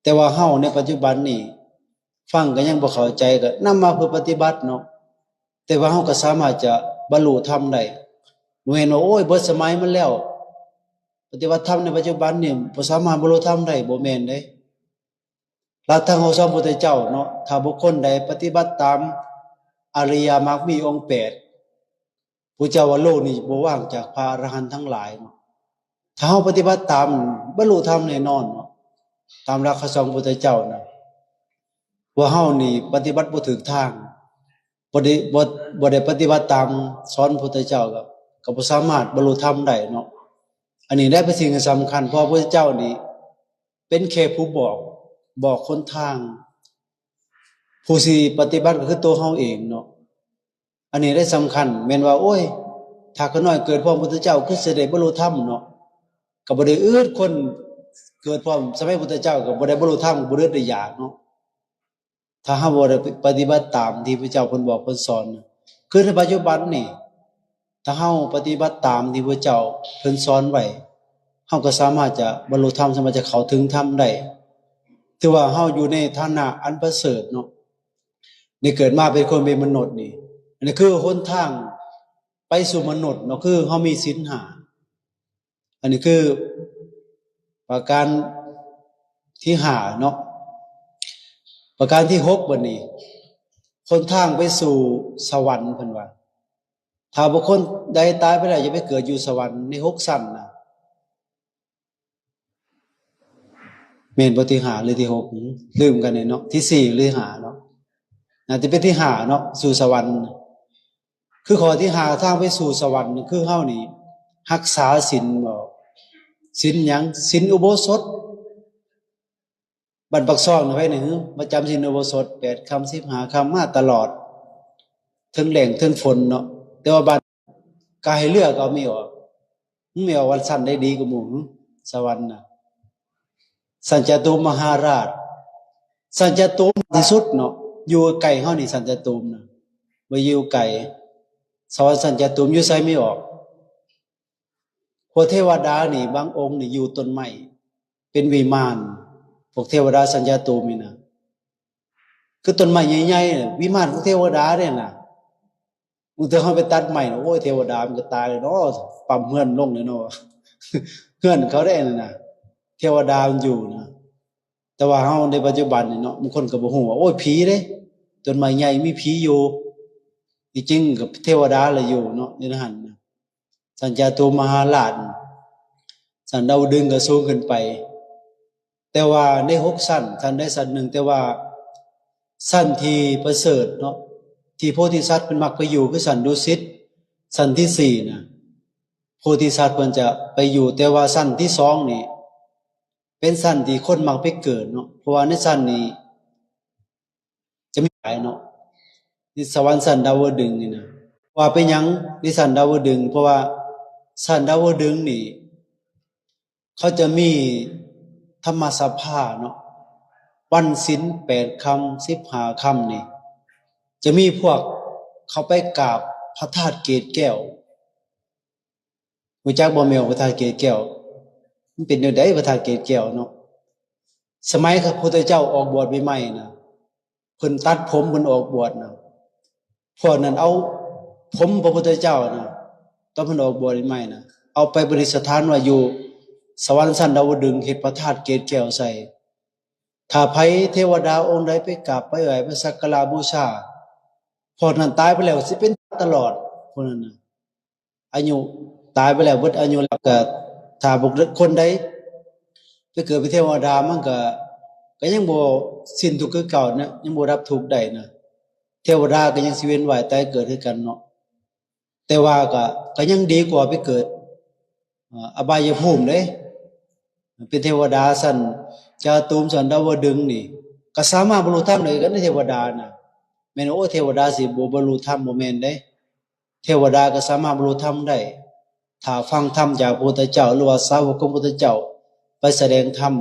ແຕ່ວ່າເຮົາໃນປັດຈຸບັນນີ້ ຟັງກໍຍັງບໍ່ເຂົ້າໃຈ ກໍນຳມາເພື່ອປະຕິບັດເນາະ. ແຕ່ວ່າເຮົາກໍສາມາດຈະບັນລຸທຳໄດ້. ບໍ່ແມ່ນວ່າ ໂອ້ຍ ເບິດສະໄໝມັນແລ້ວ ປະຕິບັດທຳໃນປັດຈຸບັນນີ້ບໍ່ສາມາດບັນລຸທຳໄດ້ ບໍ່ແມ່ນເດ້. ຫຼັກທຳຄຳສອນຂອງພຸດທະເຈົ້າເນາະ ຖ້າບຸກຄົນໃດປະຕິບັດຕາມອະລິຍະມັກມີອົງແປດ ພະເຈົ້າວ່າໂລກນີ້ບໍ່ວ່າງຈາກພະອະລະຫັນທັງຫຼາຍເນາະ. ຖ້າເຮົາປະຕິບັດຕາມ ບັນລຸທຳແນ່ນອນເນາະ ຕາມຫຼັກຄຳສອນຂອງພຸດທະເຈົ້ານະ. ພວກເຮົານີ້ປະຕິບັດບໍ່ຖືກທາງ ບໍ່ໄດ້ ບໍ່ ບໍ່ໄດ້ປະຕິບັດຕາມສອນພຸດທະເຈົ້າ ກໍ ກໍບໍ່ສາມາດບັນລຸທຳໄດ້ເນາະ. ອັນນີ້ແຫຼະເປັນສິ່ງທີ່ສຳຄັນ ເພາະວ່າພຸດທະເຈົ້ານີ້ເປັນແຄ່ຜູ້ບອກ ບອກຫົນທາງ ຜູ້ຊິປະຕິບັດກໍຄືຕົວເຮົາເອງເນາະ. ອັນນີ້ແຫຼະສຳຄັນ ແມ່ນວ່າ ໂອ້ຍ ຖ້າຂ້ານ້ອຍເກີດພ້ອມພຸດທະເຈົ້າ ຄືຊິໄດ້ບັນລຸທຳເນາະ. ກໍບໍ່ໄດ້ອຶດ, ຄົນເກີດພ້ອມສະໄໝພຸດທະເຈົ້າກໍບໍ່ໄດ້ບັນລຸທຳ, ບໍ່ໄດ້ອຶດໄດ້ຢາກເນາະ. ຖ້າເຮົາບໍ່ໄດ້ປະຕິບັດຕາມທີ່ພະເຈົ້າເພິ່ນບອກເພິ່ນສອນ, ຄືໃນປັດຈຸບັນນີ້ ຖ້າເຮົາປະຕິບັດຕາມທີ່ພະເຈົ້າເພິ່ນສອນໄວ້, ເຮົາກໍສາມາດຈະບັນລຸທຳ, ສາມາດຈະເຂົ້າເຖິງທຳໄດ້. ຖືວ່າເຮົາຢູ່ໃນຖານະອັນປະເສີດເນາະ, ໄດ້ເກີດມາເປັນຄົນເປັນມະນຸດນີ້. ອັນນີ້ຄືຫົນທາງໄປສູ່ມະນຸດເນາະ, ຄືເຮົາມີສິນຫ້າ. ອັນນີ້ຄືປະການທີຫ້າເນາະ. ປະການທີຫົກ ບັດນີ້ ຫົນທາງໄປສູ່ສະຫວັນ ເພິ່ນວ່າ ຖ້າບຸກຄົນໃດຕາຍໄປແລ້ວ ຈະໄປເກີດຢູ່ສະຫວັນໃນຫົກຊັ້ນນະ. ແມ່ນບໍ່ ທີຫ້າ ຫຼື ທີຫົກ? ລືມກັນແດ່ເນາະ, ທີສີ່ ຫຼື ຫ້າເນາະ, ໜ້າຈະເປັນທີຫ້າເນາະ, ສູ່ສະຫວັນ. ຄືຂໍ້ທີຫ້າ ທາງໄປສູ່ສະຫວັນ ຄືເຮົານີ້ຮັກສາສິນບໍ? ສິນຫຍັງ? ສິນອຸໂບສົດ. ບ້ານປາກຊ່ອງນະ ໃຜແດ່ຫື ມາຈຳສິນອຸໂບສົດ ແປດຄ່ຳ ສິບຫ້າຄ່ຳ ມາຕະຫຼອດ ເຖິງແລ້ງເຖິງຝົນເນາະ. ແຕ່ວ່າບ້ານ ກະໃຫ້ເລືອກເອົາ ມີອອກ ມີອອກວັນຊັ້ນໃດດີກວ່າໝູ່ ສະຫວັນນະ. ຊັ້ນຈະຕຸມມະຫາລາດ, ຊັ້ນຈະຕຸມທີ່ສຸດເນາະ, ຢູ່ໃກ້ເຮົານີ້ ຊັ້ນຈະຕຸມນະ ບໍ່ຢູ່ໄກ. ສະຫວັນຊັ້ນຈະຕຸມຢູ່ໃສມີອອກ? ພວກເທວະດານີ້ ບາງອົງນີ້ຢູ່ຕົ້ນໄມ້ ເປັນວິມານ. ພວກເທວະດາຊັ້ນຈະຕຸມນີ້ນະ ຄືຕົ້ນໄມ້ໃຫຍ່ໆ ວິມານຂອງເທວະດາເດ້ນະ. ບາງເທື່ອເຮົາໄປຕັດໄມ້ນະ ໂອ້ຍ ເທວະດາມັນກໍຕາຍເນາະ, ປ້ຳເຮືອນລົງເລີຍເນາະ, ເຮືອນເຂົາໄດ້ນັ້ນນະ, ເທວະດາມັນຢູ່ນະ. ແຕ່ວ່າເຮົາໃນປັດຈຸບັນນີ້ເນາະ ບາງຄົນກໍບໍ່ຮູ້ວ່າ ໂອ້ຍ ຜີເດ້, ຕົ້ນໄມ້ໃຫຍ່ມີຜີຢູ່. ທີ່ຈິງກໍເທວະດາລະຢູ່ເນາະ ໃນນັ້ນນະ. ຊັ້ນຈາຕຸມມະຫາລາດ, ຊັ້ນດາວດຶງກໍສູງຂຶ້ນໄປ. ແຕ່ວ່າໃນຫົກຊັ້ນ, ຊັ້ນໃດຊັ້ນໜຶ່ງ, ແຕ່ວ່າຊັ້ນທີ່ປະເສີດເນາະ ທີ່ໂພທິສັດເພິ່ນມັກໄປຢູ່ ຄືຊັ້ນດຸສິດ, ຊັ້ນທີສີ່ນະ ໂພທິສັດເພິ່ນຈະໄປຢູ່. ແຕ່ວ່າຊັ້ນທີສອງນີ້ ເປັນຊັ້ນທີ່ຄົນມັກໄປເກີດເນາະ, ເພາະວ່າໃນຊັ້ນນີ້ຈະມີຫຼາຍເນາະ, ທີ່ສະຫວັນຊັ້ນດາວດຶງນີ້ນະ. ວ່າເປັນຫຍັງໃນຊັ້ນດາວດຶງ? ເພາະວ່າຊັ້ນດາວດຶງນີ້ ເຂົາຈະມີທຳມະສະພາເນາະ, ວັນສິນແປດຄ່ຳ ສິບຫ້າຄ່ຳນີ້ ຈະມີພວກເຂົາໄປກາບພະທາດເກດແກ້ວ. ຮູ້ຈັກບໍ່ແມ່ນພະທາດເກດແກ້ວ? ມັນເປັນແນວໃດພະທາດເກດແກ້ວເນາະ? ສະໄໝພະພຸດທະເຈົ້າອອກບວດໃໝ່ໆນະ ເພິ່ນຕັດຜົມເພິ່ນອອກບວດນະ, ພວກນັ້ນເອົາຜົມພະພຸດທະເຈົ້ານະ ຕອນເພິ່ນອອກບວດໃໝ່ໆນະ ເອົາໄປປະດິດສະຖານໄວ້ຢູ່ສະຫວັນຊັ້ນດາວດຶງ, ເຮັດພະທາດເກດແກ້ວໃສ່. ຖ້າໃຜເທວະດາອົງໃດໄປກາບໄປໄຫວ້ ໄປສັກກາລະບູຊາ, ພວກນັ້ນຕາຍໄປແລ້ວຊິເປັນຕະຫຼອດ ພວກນັ້ນນະ. ອາຍຸຕາຍໄປແລ້ວ ເບິດອາຍຸແລ້ວ ກໍຖ້າບຸກຄົນໃດໄປເກີດເປັນເທວະດາ ມັນກໍ ກໍຍັງບໍ່ສິ້ນທຸກຄືເກົ່ານະ, ຍັງບໍ່ດັບທຸກໄດ້ນະ. ເທວະດາກໍຍັງຊິເວຍນວ່າຍຕາຍເກີດຄືກັນເນາະ, ແຕ່ວ່າກໍ ກໍຍັງດີກວ່າໄປເกิດ ເອີ ອະບາຍະພູມເດ້. ເປັນເທວະດາຊັ້ນຈາຕຸມ ຊັ້ນດາວະດຶງນີ້ ກໍສາມາດບັນລຸທຳໄດ້ຄືກັນເດ້ ເທວະດານະ. ແມ່ນ ໂອ້ ເທວະດາຊິບໍ່ບັນລຸທຳ ບໍ່ແມ່ນເດ້. ເທວະດາກໍສາມາດບັນລຸທຳໄດ້ ຖ້າຟັງທຳຈາກພະພຸດທະເຈົ້າ ຫຼືວ່າສາວົກຂອງພະພຸດທະເຈົ້າໄປສະແດງທຳ.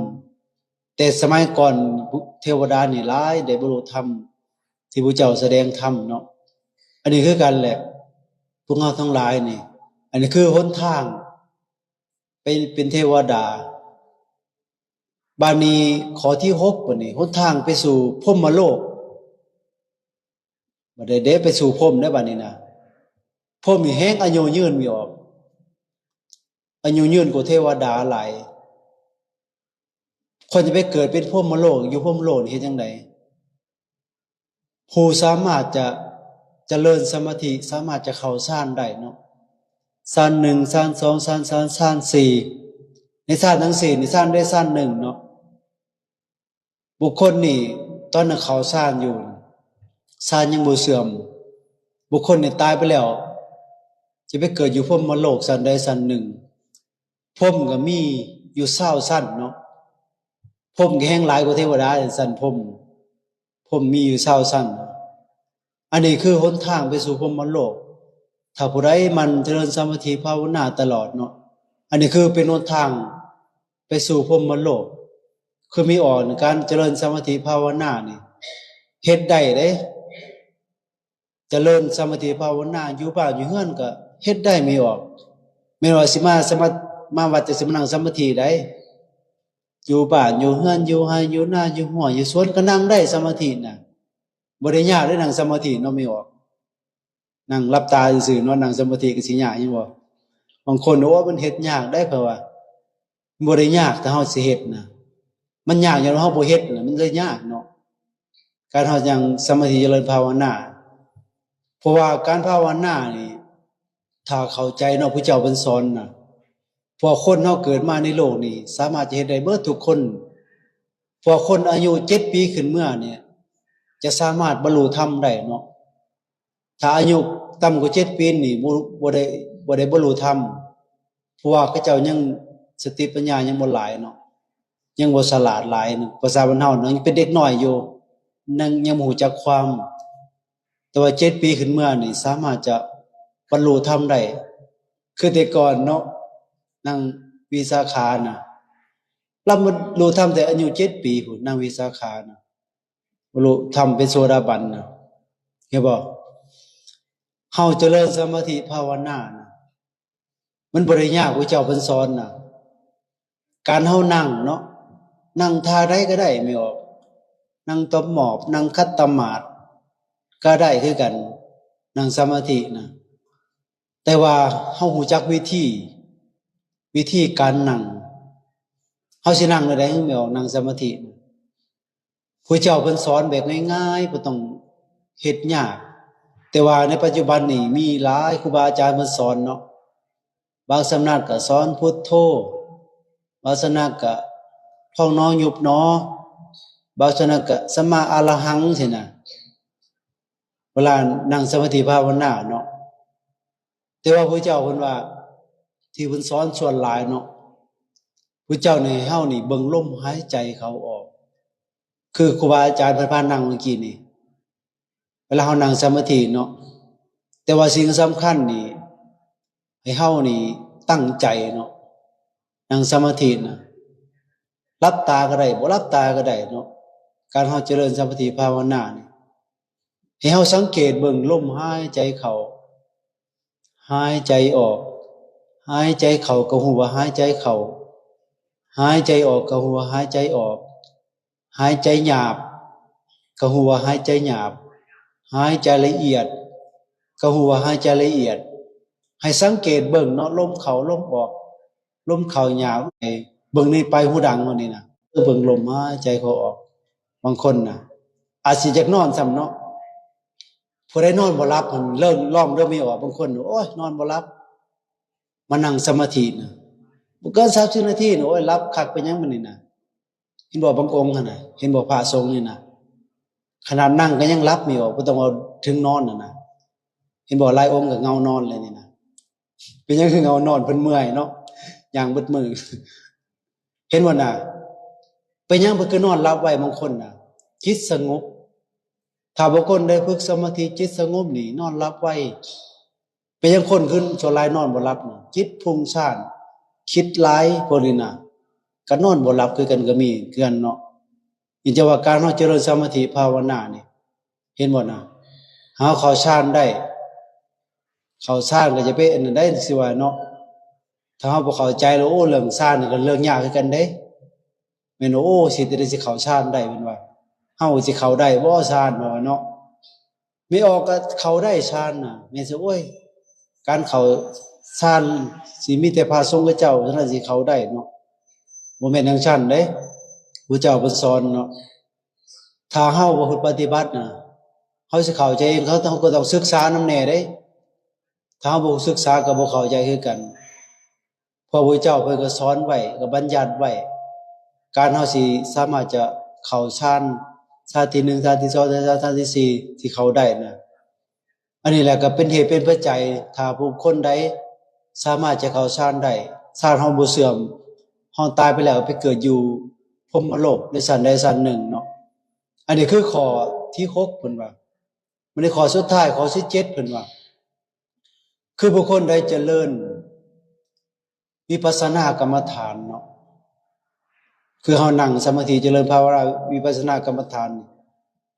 ແຕ່ສະໄໝກ່ອນເທວະດານີ້ຫຼາຍ ໄດ້ບັນລຸທຳທີ່ພະເຈົ້າສະແດງທຳເນາະ. ອັນນີ້ຄືກັນແຫຼະ ພວກເຮົາທັງຫຼາຍນີ້ ອັນນີ້ຄືຫົນທາງໄປເປັນເທວະດາ. ບາດນີ້ຂໍ້ທີຫົກ ບາດນີ້ຫົນທາງໄປສູ່ພົມມະໂລກ. ບໍ່ໄດ້ເດ້ໄປສູ່ພົມເດ້ບາດນີ້ນະ. ພົມນີ້ແຮງອາຍຸຍືນມີອອກ ອາຍຸຍືນກວ່າເທວະດາຫຼາຍ. ຄົນຈະໄປເກີດເປັນພົມມະໂລກ ຢູ່ພົມມະໂລກນີ້ເຮັດຈັ່ງໃດ? ຜູ້ສາມາດຈະຈະເລີນສະມາທິ ສາມາດຈະເຂົ້າຊານໄດ້ເນາະ, ຊານໜຶ່ງ ຊານສອງ ຊານສາມ ຊານສີ່. ໃນຊານທັງສີ່ນີ້ ຊານໃດຊານໜຶ່ງເນາະ. ບຸກຄົນນີ້ຕອນນັ້ນເຂົ້າຊານຢູ່ ຊານຍັງບໍ່ເສື່ອມ. ບຸກຄົນນີ້ຕາຍໄປແລ້ວ ຈະໄປເກີດຢູ່ພົມມະໂລກຊັ້ນໃດຊັ້ນໜຶ່ງ. ພົມກໍມີຢູ່ຊາວຊັ້ນເນາະ, ພົມກໍແຮງຫຼາຍກວ່າເທວະດາຊັ້ນພົມ. ພົມມີຢູ່ຊາວຊັ້ນ. ອັນນີ້ຄືຫົນທາງໄປສູ່ພົມມະໂລກ. ຖ້າຜູ້ໃດໝັ່ນຈະເລີນສະມາທິພາວະນາຕະຫຼອດເນາະ ອັນນີ້ຄືເປັນຫົນທາງໄປສູ່ພົມມະໂລກ ຄືມີອອກ ການຈະເລີນສະມາທິພາວະນານີ້ ເຮັດໄດ້ເດ້. ຈະເລີນສະມາທິພາວະນາ ຢູ່ບ້ານຢູ່ເຮືອນກໍເຮັດໄດ້ ມີອອກ. ແມ່ນວ່າຊິມາສະມາ ມາວັດຈະຊິມານັ່ງສະມາທິໄດ້ ຢູ່ບ້ານຢູ່ເຮືອນ ຢູ່ໄຮ່ຢູ່ນາ ຢູ່ຮົ້ວຢູ່ສວນ ກໍນັ່ງໄດ້ສະມາທິນະ. ບໍ່ໄດ້ຍາກເດ້ນັ່ງສະມາທິເນາະ ມີອອກ. ນັ່ງຫຼັບຕາຊື່ໆເນາະ ນັ່ງສະມາທິກໍຊິຍາກຫຍັງບໍ່? ບາງຄົນ ໂອ້ ມັນເຮັດຍາກໄດ໋ ເຂົາວ່າ. ບໍ່ໄດ້ຍາກ ຖ້າເຮົາຊິເຮັດນະ ມັນຍາກຍ້ອນວ່າເຮົາບໍ່ເຮັດນະ ມັນເລີຍຍາກເນາະ ການເຮົາຍັງສະມາທິຈະເລີນພາວະນາ. ເພາະວ່າການພາວະນານີ້ ຖ້າເຂົ້າໃຈເນາະ ພະເຈົ້າເພິ່ນສອນນະ ພວກຄົນເຮົາເກີດມາໃນໂລກນີ້ ສາມາດຈະເຮັດໄດ້ເບິດທຸກຄົນ. ພວກຄົນອາຍຸເຈັດປີຂຶ້ນເມືອນີ້ ຈະສາມາດບັນລຸທຳໄດ້ເນາະ. ຖ້າອາຍຸຕ່ຳກວ່າເຈັດປີນີ້ ບໍ່ ບໍ່ໄດ້ ບໍ່ໄດ້ບັນລຸທຳ ເພາະວ່າເຂົາເຈົ້າຍັງສະຕິປັນຍາຍັງບໍ່ຫຼາຍເນາະ ຍັງບໍ່ສະຫຼາດຫຼາຍເນາະ ພາສາບ້ານເຮົາເນາະ ຍັງເປັນເດັກນ້ອຍຢູ່ ຍັງ ຍັງບໍ່ຮູ້ຈັກຄວາມ. ແຕ່ວ່າເຈັດປີຂຶ້ນເມືອນີ້ ສາມາດຈະບັນລຸທຳໄດ້ ຄືແຕ່ກ່ອນເນາະ ນາງວິສາຂານະ ລາວບັນລຸທຳແຕ່ອາຍຸເຈັດປີພຸ້ນ ນາງວິສາຂານະ. ບັນລຸທຳເປັນໂສດາບັນນະ ເຫັນບໍ່? ເຮົາຈະເລີນສະມາທິພາວະນານະ ມັນບໍ່ໄດ້ຍາກ ພະເຈົ້າເພິ່ນສອນນະ. ການເຮົານັ່ງເນາະ ນັ່ງທ່າໃດກໍໄດ້ ແມ່ນບໍ່? ນັ່ງຕອບໝອບ ນັ່ງຂັດຕະໝາດກໍໄດ້ຄືກັນ ນັ່ງສະມາທິນະ. ແຕ່ວ່າເຮົາຮູ້ຈັກວິທີ ວິທີການນັ່ງ ເຮົາຊິນັ່ງແນວໃດ ແມ່ນບໍ່? ນັ່ງສະມາທິນະ ພະເຈົ້າເພິ່ນສອນແບບງ່າຍໆ ບໍ່ຕ້ອງເຮັດຍາກ. ແຕ່ວ່າໃນປັດຈຸບັນນີ້ມີຫຼາຍຄູບາອາຈານເພິ່ນສອນເນາະ ບາງສຳນັກກໍສອນພຸດໂທ ບາງສຳນັກກໍພອງໜໍຍຸບໜໍ ບາງສຳນັກກໍສຳມາອະລະຫັງຊີ້ນະ ເວລານັ່ງສະມາທິພາວະນາເນາະ. ແຕ່ວ່າພະເຈົ້າເພິ່ນວ່າ ທີ່ເພິ່ນສອນສ່ວນຫຼາຍເນາະ ພະເຈົ້າໃຫ້ເຮົານີ້ເບິ່ງລົມຫາຍໃຈເຂົ້າອອກ ຄືຄູບາອາຈານເພິ່ນພານັ່ງເມື່ອກີ້ນີ້ ເວລາເຮົານັ່ງສະມາທິເນາະ. ແຕ່ວ່າສິ່ງສຳຄັນນີ້ ໃຫ້ເຮົານີ້ຕັ້ງໃຈເນາະ ນັ່ງສະມາທິນະ ຫຼັບຕາກໍໄດ້ ບໍ່ຫຼັບຕາກໍໄດ້ເນາະ. ການເຮົາຈະເລີນສະມາທິພາວະນານີ້ ໃຫ້ເຮົາສັງເກດເບິ່ງລົມຫາຍໃຈເຂົ້າ ຫາຍໃຈອອກ ຫາຍໃຈເຂົ້າກໍຮູ້ວ່າຫາຍໃຈເຂົ້າ ຫາຍໃຈອອກກໍຮູ້ວ່າຫາຍໃຈອອກ ຫາຍໃຈຫຍາບກໍຮູ້ວ່າຫາຍໃຈຫຍາບ ຫາຍໃຈລະອຽດກໍຮູ້ວ່າຫາຍໃຈລະອຽດ. ໃຫ້ສັງເກດເບິ່ງເນາະ ລົມເຂົ້າລົມອອກ ລົມເຂົ້າຍາວ ເບິ່ງໃນປາຍຫູດັງເຮົານີ້ນະ ເບິ່ງລົມຫາຍໃຈເຂົ້າອອກ. ບາງຄົນນະ ອາດຊິຢາກນອນຊ້ຳເນາະ ຜູ້ໃດນອນບໍ່ຫຼັບຫັ້ນ ເລີກລອງເດີ ມີອອກ. ບາງຄົນ ໂອ້ຍ ນອນບໍ່ຫຼັບ ມານັ່ງສະມາທິນະ ບໍ່ເກີນສາມສິບນາທີນະ ໂອ້ຍ ຫຼັບຄັກ ເປັນຫຍັງບັດນີ້ນະ? ເຫັນບໍ່ ບາງອົງຫັ້ນນະ ເຫັນບໍ່ ພະສົງນີ້ນະ ຂະໜາດນັ່ງກໍຍັງຫຼັບມີອອກ ບໍ່ຕ້ອງເວົ້າເຖິງນອນຫັ້ນນະ. ເຫັນບໍ່ ຫຼາຍອົງກໍເງົານອນແລ້ວນີ້ນະ. ເປັນຫຍັງຄືເງົານອນ? ເພິ່ນເມື່ອຍເນາະ ຍ່າງເບິດມື້. ເຫັນບໍ່ນະ? ເປັນຫຍັງເພິ່ນຄືນອນຫຼັບໄວ? ບາງຄົນນະ ຈິດສະຫງົບ. ຖ້າບາງຄົນໄດ້ຝຶກສະມາທິ ຈິດສະຫງົບນີ້ ນອນຫຼັບໄວ. ເປັນຫຍັງຄົນຄືສ່ວນຫຼາຍນອນບໍ່ຫຼັບນີ້? ຈິດຟຸ້ງສ້ານ ຄິດຫຼາຍ ພວກນີ້ນະ ກໍນອນບໍ່ຫຼັບຄືກັນ ກໍມີຄືກັນເນາະ. ນີ້ຈະວ່າການເຮົາຈະເລີນສະມາທິພາວະນານີ້ ເຫັນບໍ່ນະ? ເຮົາເຂົ້າฌານໄດ້ ເຂົ້າฌານກໍຈະເປັນອັນນັ້ນໄດ້ ຊິວ່າເນາະ. ຖ້າເຮົາບໍ່ເຂົ້າໃຈແລ້ວ ໂອ້ ເລື່ອງฌານນີ້ກໍເລື່ອງຍາກຄືກັນເດ້ ແມ່ນ ໂອ້ ຊິ ແຕ່ໃດຊິເຂົ້າฌານໄດ້ ແມ່ນວ່າ ເຮົາຊິເຂົ້າໄດ້ບໍ່ ຊານ ວ່າເນາະ. ແມ່ອອກກໍເຂົ້າໄດ້ຊານນະ ແມ່ນຊິ ໂອ້ຍ ການເຂົ້າຊານຊິມີແຕ່ພະສົງເຈົ້າເທົ່ານັ້ນຊິເຂົ້າໄດ້ເນາະ. ບໍ່ແມ່ນຈັ່ງຊັ້ນເດ້ ພະເຈົ້າເພິ່ນສອນເນາະ. ຖ້າເຮົາບໍ່ປະຕິບັດນະ ເຮົາຊິເຂົ້າໃຈເອງ ເຮົາ ເຮົາກໍຕ້ອງສຶກສານຳແດ່ເດ້. ຖ້າເຮົາບໍ່ສຶກສາກໍບໍ່ເຂົ້າໃຈຄືກັນ. ພະພຸດທະເຈົ້າເພິ່ນກໍສອນໄວ້ ກໍບັນຍັດໄວ້ ການເຮົາຊິສາມາດຈະເຂົ້າຊານ ຊານທີໜຶ່ງ ຊານທີສອງ ຊານທີສາມ ຊານທີສີ່ ທີ່ເຂົ້າໄດ້ນະ. ອັນນີ້ແຫຼະກໍເປັນເຫດເປັນປັດໄຈ ຖ້າບຸກຄົນໃດສາມາດຈະເຂົ້າຊານໄດ້ ຊານເຮົາບໍ່ເສື່ອມ ເຮົາຕາຍໄປແລ້ວໄປເກີດຢູ່ພົມມະໂລກໃນຊັ້ນໃດຊັ້ນໜຶ່ງເນາະ. ອັນນີ້ຄືຂໍ້ທີຫົກ ເພິ່ນວ່າ. ບັດນີ້ຂໍ້ສຸດທ້າຍ ຂໍ້ທີເຈັດ ເພິ່ນວ່າ ຄືບຸກຄົນໃດຈະເລີນວິປັດສະນາກຳມະຖານເນາະ ຄືເຮົານັ່ງສະມາທິຈະເລີນພາວະນາວິປັດສະນາກຳມະຖານ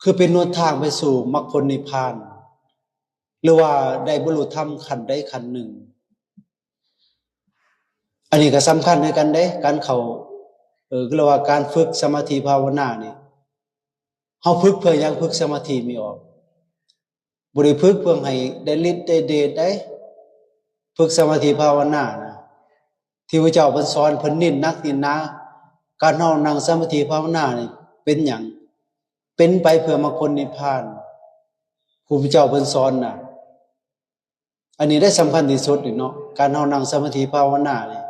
ຄືເປັນຫົນທາງໄປສູ່ມັກຜົນນິບພານ ຫຼືວ່າໄດ້ບັນລຸທຳຂັ້ນໃດຂັ້ນໜຶ່ງ. ອັນນີ້ກໍສຳຄັນຄືກັນເດ້ ການເຂົ້າ ເອີ ເອີ້ນວ່າການຝຶກສະມາທິພາວະນານີ້ ເຮົາຝຶກເພື່ອຫຍັງ? ຝຶກສະມາທິມີອອກ ບໍ່ໄດ້ຝຶກເພື່ອໃຫ້ໄດ້ລິດໄດ້ເດດໃດ ຝຶກສະມາທິພາວະນານະ ທີ່ພະເຈົ້າເພິ່ນສອນ ເພິ່ນເນັ້ນໜັກເນັ້ນໜາ ການເຮົານັ່ງສະມາທິພາວະນານີ້ເປັນຫຍັງ? ເປັນໄປເພື່ອມັກຜົນນິບພານ ຜູ້ພະເຈົ້າເພິ່ນສອນນະ. ອັນນີ້ໄດ້ສຳຄັນທີ່ສຸດນີ້ເນາະ ການເຮົານັ່ງສະມາທິພາວະນານີ້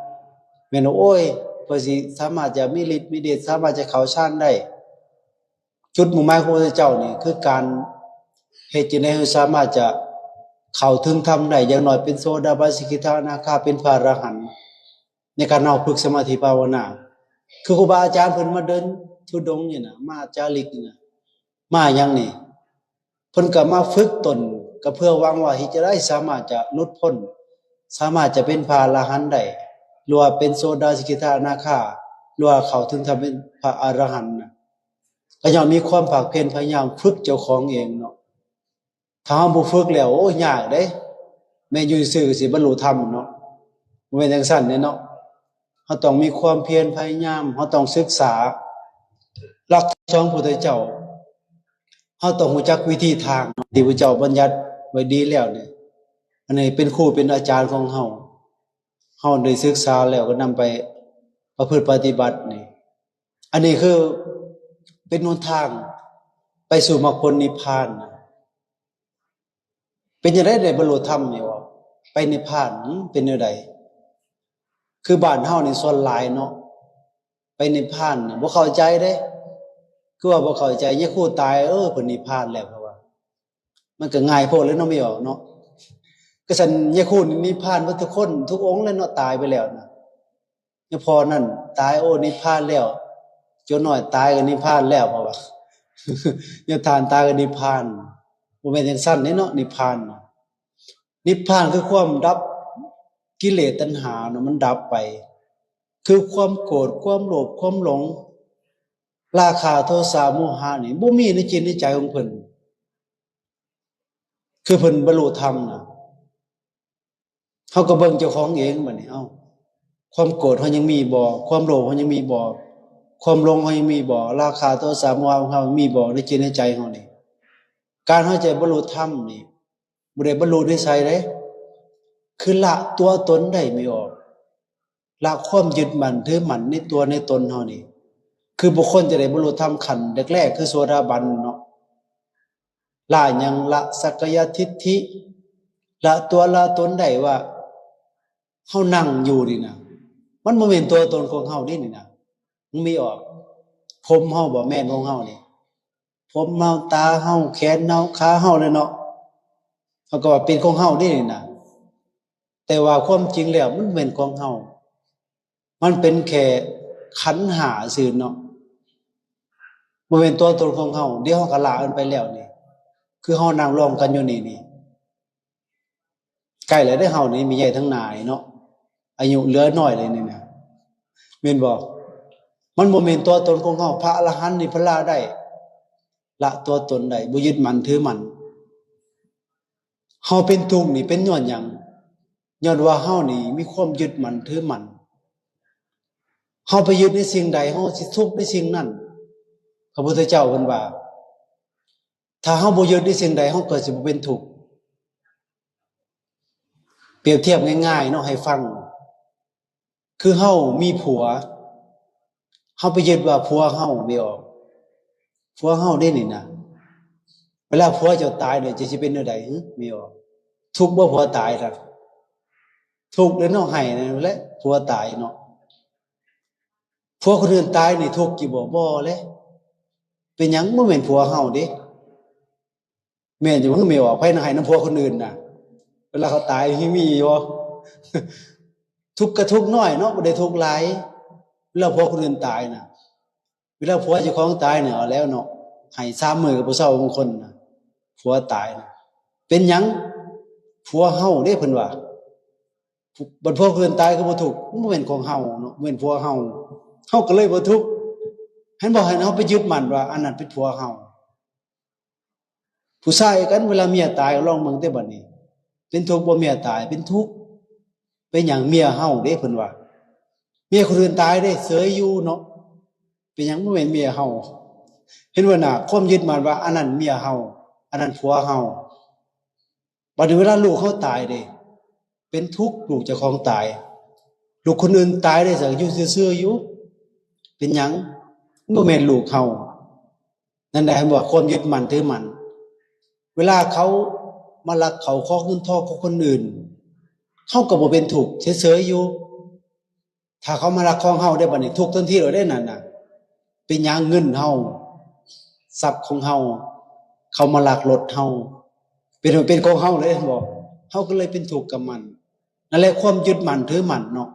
ແມ່ນວ່າ ໂອ້ຍ ເພື່ອຊິສາມາດຈະມີລິດມີເດດ ສາມາດຈະເຂົ້າฌານໄດ້. ຈຸດມຸ່ງໝາຍຂອງພະເຈົ້ານີ້ ຄືການເຮັດຈັ່ງໃດໃຫ້ສາມາດຈະເຂົ້າເຖິງທຳໄດ້ ຢ່າງໜ້ອຍເປັນໂສດາບັນ ສະກິດທາ ອະນາຄາ ເປັນພະອະລະຫັນ ໃນການເຮົາຝຶກສະມາທິພາວະນາ. ຄືຄູບາອາຈານເພິ່ນມາເດີນທຸດົງນີ້ນະ ມາຈາລິກນີ້ນະ ມາຫຍັງນີ້? ເພິ່ນກໍມາຝຶກຕົນ ກໍເພື່ອຫວັງວ່າເຮັດຈັ່ງໃດສາມາດຈະຫຼຸດພົ້ນ ສາມາດຈະເປັນພະອະລະຫັນໄດ້ ຫຼືວ່າເປັນໂສດາ ສະກິດທາ ອະນາຄາ ຫຼືວ່າເຂົ້າເຖິງທຳເປັນພະອະລະຫັນນະ ກໍຍ້ອນມີຄວາມພາກພຽນພະຍາຍາມຝຶກເຈົ້າຂອງເອງເນາະ. ຖ້າເຮົາບໍ່ຝຶກແລ້ວ ໂອ້ຍ ຍາກເດ້ ແມ່ນຢູ່ຊື່ໆກໍຊິບັນລຸທຳເນາະ ບໍ່ແມ່ນຈັ່ງຊັ້ນເດ້ເນາະ. ເຮົາຕ້ອງມີຄວາມພຽນພະຍາຍາມ ເຮົາຕ້ອງສຶກສາຫຼັກຄຳສອນຂອງພະພຸດທະເຈົ້າ ເຮົາຕ້ອງຮູ້ຈັກວິທີທາງທີ່ພະເຈົ້າບັນຍັດໄວ້ດີແລ້ວນີ້. ອັນນີ້ເປັນຄູເປັນອາຈານຂອງເຮົາ ເຮົາໄດ້ສຶກສາແລ້ວກໍນຳໄປປະພຶດປະຕິບັດນີ້. ອັນນີ້ຄືເປັນຫົນທາງໄປສູ່ມັກຜົນນິບພານ. ເປັນຈັ່ງໃດໄດ້ບັນລຸທຳນີ້ ໄປນິບພານ ເປັນແນວໃດ? ຄືບ້ານເຮົານີ້ສ່ວນຫຼາຍເນາະ ໄປນິບພານນະ ບໍ່ເຂົ້າໃຈເດ້ ຄືວ່າບໍ່ເຂົ້າໃຈ ຍາຄູຕາຍ ເອີ ເພິ່ນນິບພານແລ້ວ ເຂົາວ່າ ມັນກໍງ່າຍໂພດເລີຍເນາະ ມີອອກເນາະ. ກະຊັ້ນຍາຄູນີ້ນິບພານເບິດທຸກຄົນ ທຸກອົງແລ້ວເນາະ ຕາຍໄປແລ້ວນະ. ຍາພໍ່ນັ້ນຕາຍ ໂອ້ ນິບພານແລ້ວ ໂຈນນ້ອຍຕາຍກໍນິບພານແລ້ວ ເພາະວ່າ ຍາທ່ານຕາຍກໍນິບພານ. ບໍ່ແມ່ນຈັ່ງຊັ້ນເດ້ເນາະ ນິບພານນະ ນິບພານຄືຄວາມດັບກິເລດຕັນຫາເນາະ ມັນດັບໄປ ຄືຄວາມໂກດ ຄວາມໂລບ ຄວາມຫຼົງ ລາຄາ ໂທສາ ໂມຫະນີ້ບໍ່ມີໃນຈິດໃນໃຈຂອງເພິ່ນ ຄືເພິ່ນບັນລຸທຳນະ. ເຮົາກໍເບິ່ງເຈົ້າຂອງເອງບັດນີ້ ເອົ້າ ຄວາມໂກດເຮົາຍັງມີບໍ່? ຄວາມໂລບເຮົາຍັງມີບໍ່? ຄວາມຫຼົງເຮົາຍັງມີບໍ່? ລາຄາ ໂທສາ ໂມຫະຂອງເຮົາມີບໍ່ໃນຈິດໃນໃຈເຮົານີ້? ການເຮົາຈະບັນລຸທຳນີ້ ບໍ່ໄດ້ບັນລຸໃນໃສເດ້ ຄືລະຕົວຕົນໄດ້ ມີອອກ ລະຄວາມຍຶດໝັ້ນຖືໝັ້ນໃນຕົວໃນຕົນເຮົານີ້ ຄືບຸກຄົນຈະໄດ້ບັນລຸທຳຂັ້ນແລກໆ ຄືໂສດາບັນເນາະ ລະຫຍັງ? ລະສັກກາຍະທິດຖິ ລະຕົວລະຕົນໄດ້ວ່າ ເຮົານັ່ງຢູ່ນີ້ນະ ມັນບໍ່ແມ່ນຕົວຕົນຂອງເຮົາເດ້ນີ້ນະ ມັນມີອອກ ຜົມເຮົາບໍ່ແມ່ນຂອງເຮົານີ້ ຜົມເຮົາ ຕາເຮົາ ແຂນເຮົາ ຂາເຮົາແຫຼະເນາະ ເຮົາກໍວ່າເປັນຂອງເຮົາເດ້ນີ້ນະ ແຕ່ວ່າຄວາມຈິງແລ້ວມັນບໍ່ແມ່ນຂອງເຮົາ ມັນເປັນແຄ່ຂັນຫ້າຊື່ເນາະ ບໍ່ແມ່ນຕົວຕົນຂອງເຮົາ. ດຽວເຮົາກໍລະມັນໄປແລ້ວນີ້ ຄືເຮົານັ່ງລອມກັນຢູ່ນີ້ນີ້ ໃກ້ແລ້ວເດ້ເຮົານີ້ ມີໃຫຍ່ທັງຫຼາຍເນາະ ອາຍຸເຫຼືອໜ້ອຍເລີຍນີ້ນະ ແມ່ນບໍ່? ມັນບໍ່ແມ່ນຕົວຕົນຂອງເຮົາ. ພະອະລະຫັນນີ້ເພິ່ນລະໄດ້ ລະຕົວຕົນໄດ້ ບໍ່ຍຶດໝັ້ນຖືໝັ້ນ. ເຮົາເປັນທຸກນີ້ເປັນຍ້ອນຫຍັງ? ຍ້ອນວ່າເຮົານີ້ມີຄວາມຍຶດໝັ້ນຖືໝັ້ນ ເຮົາໄປຍຶດໃນສິ່ງໃດ ເຮົາຊິທຸກໃນສິ່ງນັ້ນ. ພະພຸດທະເຈົ້າເພິ່ນວ່າ ຖ້າເຮົາບໍ່ຍຶດໃນສິ່ງໃດ ເຮົາກໍຊິບໍ່ເປັນທຸກ. ປຽບທຽບງ່າຍໆເນາະ ໃຫ້ຟັງ ຄືເຮົາມີຜົວ ເຮົາໄປຍຶດວ່າຜົວເຮົາ ແມ່ນບໍ່? ຜົວເຮົາເດ້ນີ້ນະ ເວລາຜົວເຈົ້າຕາຍແລ້ວ ເຈົ້າຊິເປັນແນວໃດຫື? ແມ່ນບໍ່? ທຸກບໍ່? ຜົວຕາຍນະ ທຸກເລີຍເນາະ ໄຫ້ນັ້ນແຫຼະ ຜົວຕາຍເນາະ. ຜົວຄົນອື່ນຕາຍນີ້ທຸກຢູ່ບໍ່? ບໍ່ເລີຍ. ເປັນຫຍັງ? ບໍ່ແມ່ນຜົວເຮົາເດ້. ແມ່ນຢູ່ບໍ່? ແມ່ນບໍ່? ໃຜນະ ໄຫ້ນຳຜົວຄົນອື່ນນະ ເວລາເຂົາຕາຍ ມີຢູ່ບໍ່? ທຸກກະທຸກໜ້ອຍເນາະ ບໍ່ໄດ້ທຸກຫຼາຍ ເວລາຜົວຄົນອື່ນຕາຍນະ. ເວລາຜົວເຈົ້າຂອງຕາຍນີ້ ເອົາແລ້ວເນາະ ໄຫ້ສາມມື້ກໍບໍ່ເຊົາ ບາງຄົນນະ ຜົວຕາຍນະ. ເປັນຫຍັງ? ຜ ຜົວເຮົາເດ້ ເພິ່ນວ່າ. ບັດຜົວຜູ້ອື່ນຕາຍຄືບໍ່ທຸກ? ມັນບໍ່ແມ່ນຂອງເຮົາເນາະ, ບໍ່ແມ່ນຜົວເຮົາ, ເຮົາກໍເລີຍບໍ່ທຸກ. ເຫັນບໍ່? ເຮົາໄປຍຶດໝັ້ນວ່າອັນນັ້ນເປັນຜົວເຮົາ. ຜູ້ຊາຍຄືກັນ ເວລາເມຍຕາຍ ລອງເບິ່ງເດ້ບັດນີ້ ເປັນທຸກບໍ່? ເມຍຕາຍເປັນທຸກ. ເປັນຫຍັງ? ເມຍເຮົາເດ້ ເພິ່ນວ່າ. ເມຍຄົນອື່ນຕາຍເດ້ ເສີຍຢູ່ເນາະ. ເປັນຫຍັງ? ບໍ່ແມ່ນເມຍເຮົາ. ເຫັນບໍ່ນະ? ຄວາມຍຶດໝັ້ນວ່າອັນນັ້ນເມຍເຮົາ, ອັນນັ້ນຜົວເຮົາ. ບັດນີ້ເວລາລູກເຮົາຕາຍເດ້ ເປັນທຸກ ລູກເຈົ້າຂອງຕາຍ. ລູກຄົນອື່ນຕາຍເດ້ ຊັ້ນຢູ່ຊື່ໆຢູ່. ເປັນຫຍັງ? ມັນບໍ່ແມ່ນລູກເຮົາ. ນັ້ນແຫຼະ ເຫັນບໍ່? ຄວາມຍຶດໝັ້ນຖືໝັ້ນ. ເວລາເຂົາມາລັກເຂົ້າຂອງເງິນທອງຂອງຄົນອື່ນ ເຮົາກໍບໍ່ເປັນທຸກ ເສີຍໆຢູ່. ຖ້າເຂົາມາລັກຂອງເຮົາເດ້ ບັດນີ້ທຸກທັນທີໂລດເດ້ນັ້ນນະ. ເປັນຫຍັງ? ເງິນເຮົາ, ຊັບຂອງເຮົາ, ເຂົາມາລັກລົດເຮົາ, ເປັນ, ເປັນຂອງເຮົາເລີຍ ເຫັນບໍ່? ເຮົາກໍເລີຍເປັນທຸກກັບມັນ. ນັ້ນແຫຼະ ຄວາມຍຶດໝັ້ນຖືໝັ້ນເນາະ.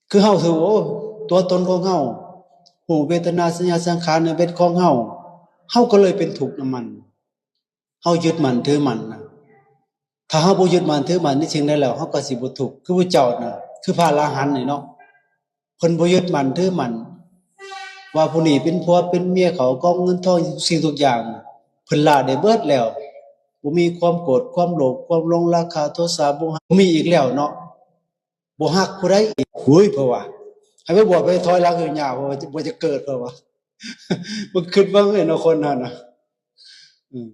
ຄືເຮົາຖື ໂອ້ ຕົວຕົນຂອງເຮົາ, ຮູບ ເວທະນາ ສັນຍາ ສັງຂານ ນີ້ເປັນຂອງເຮົາ, ເຮົາກໍເລີຍເປັນທຸກນຳມັນ. ເຮົາຍຶດໝັ້ນຖືໝັ້ນນະ. ຖ້າເຮົາບໍ່ຍຶດໝັ້ນຖືໝັ້ນໃນສິ່ງໃດແລ້ວ ເຮົາກໍຊິບໍ່ທຸກ. ຄືພະເຈົ້ານະ, ຄືພະອະລະຫັນນີ້ເນາະ, ເພິ່ນບໍ່ຍຶດໝັ້ນຖືໝັ້ນວ່າຜູ້ນີ້ເປັນຜົວເປັນເມຍເຂົາ, ກອງເງິນທອງ ທຸກສິ່ງທຸກຢ່າງ ເພິ່ນລະໄດ້ເບິດແລ້ວ. ບໍ່ມີຄວາມໂກດ, ຄວາມໂລບ, ຄວາມຫຼົງ, ລາຄະ, ໂທສະ, ໂມຫະ ບໍ່ມີອີກແລ້ວເນາະ. ບໍ່ຮັກຜູ້ໃດອີກ. ໂອ້ຍ ເພິ່ນວ່າ ໃຫ້ໄປບວດ ໄປຖອຍຫຼັງຍາວໆ ເພິ່ນວ່າ ບໍ່ຢາກເກີດ ເພິ່ນວ່າ. ເບິ່ງ ຄິດເບິ່ງເນາະ ຄົນເຮົານະ. ອືມ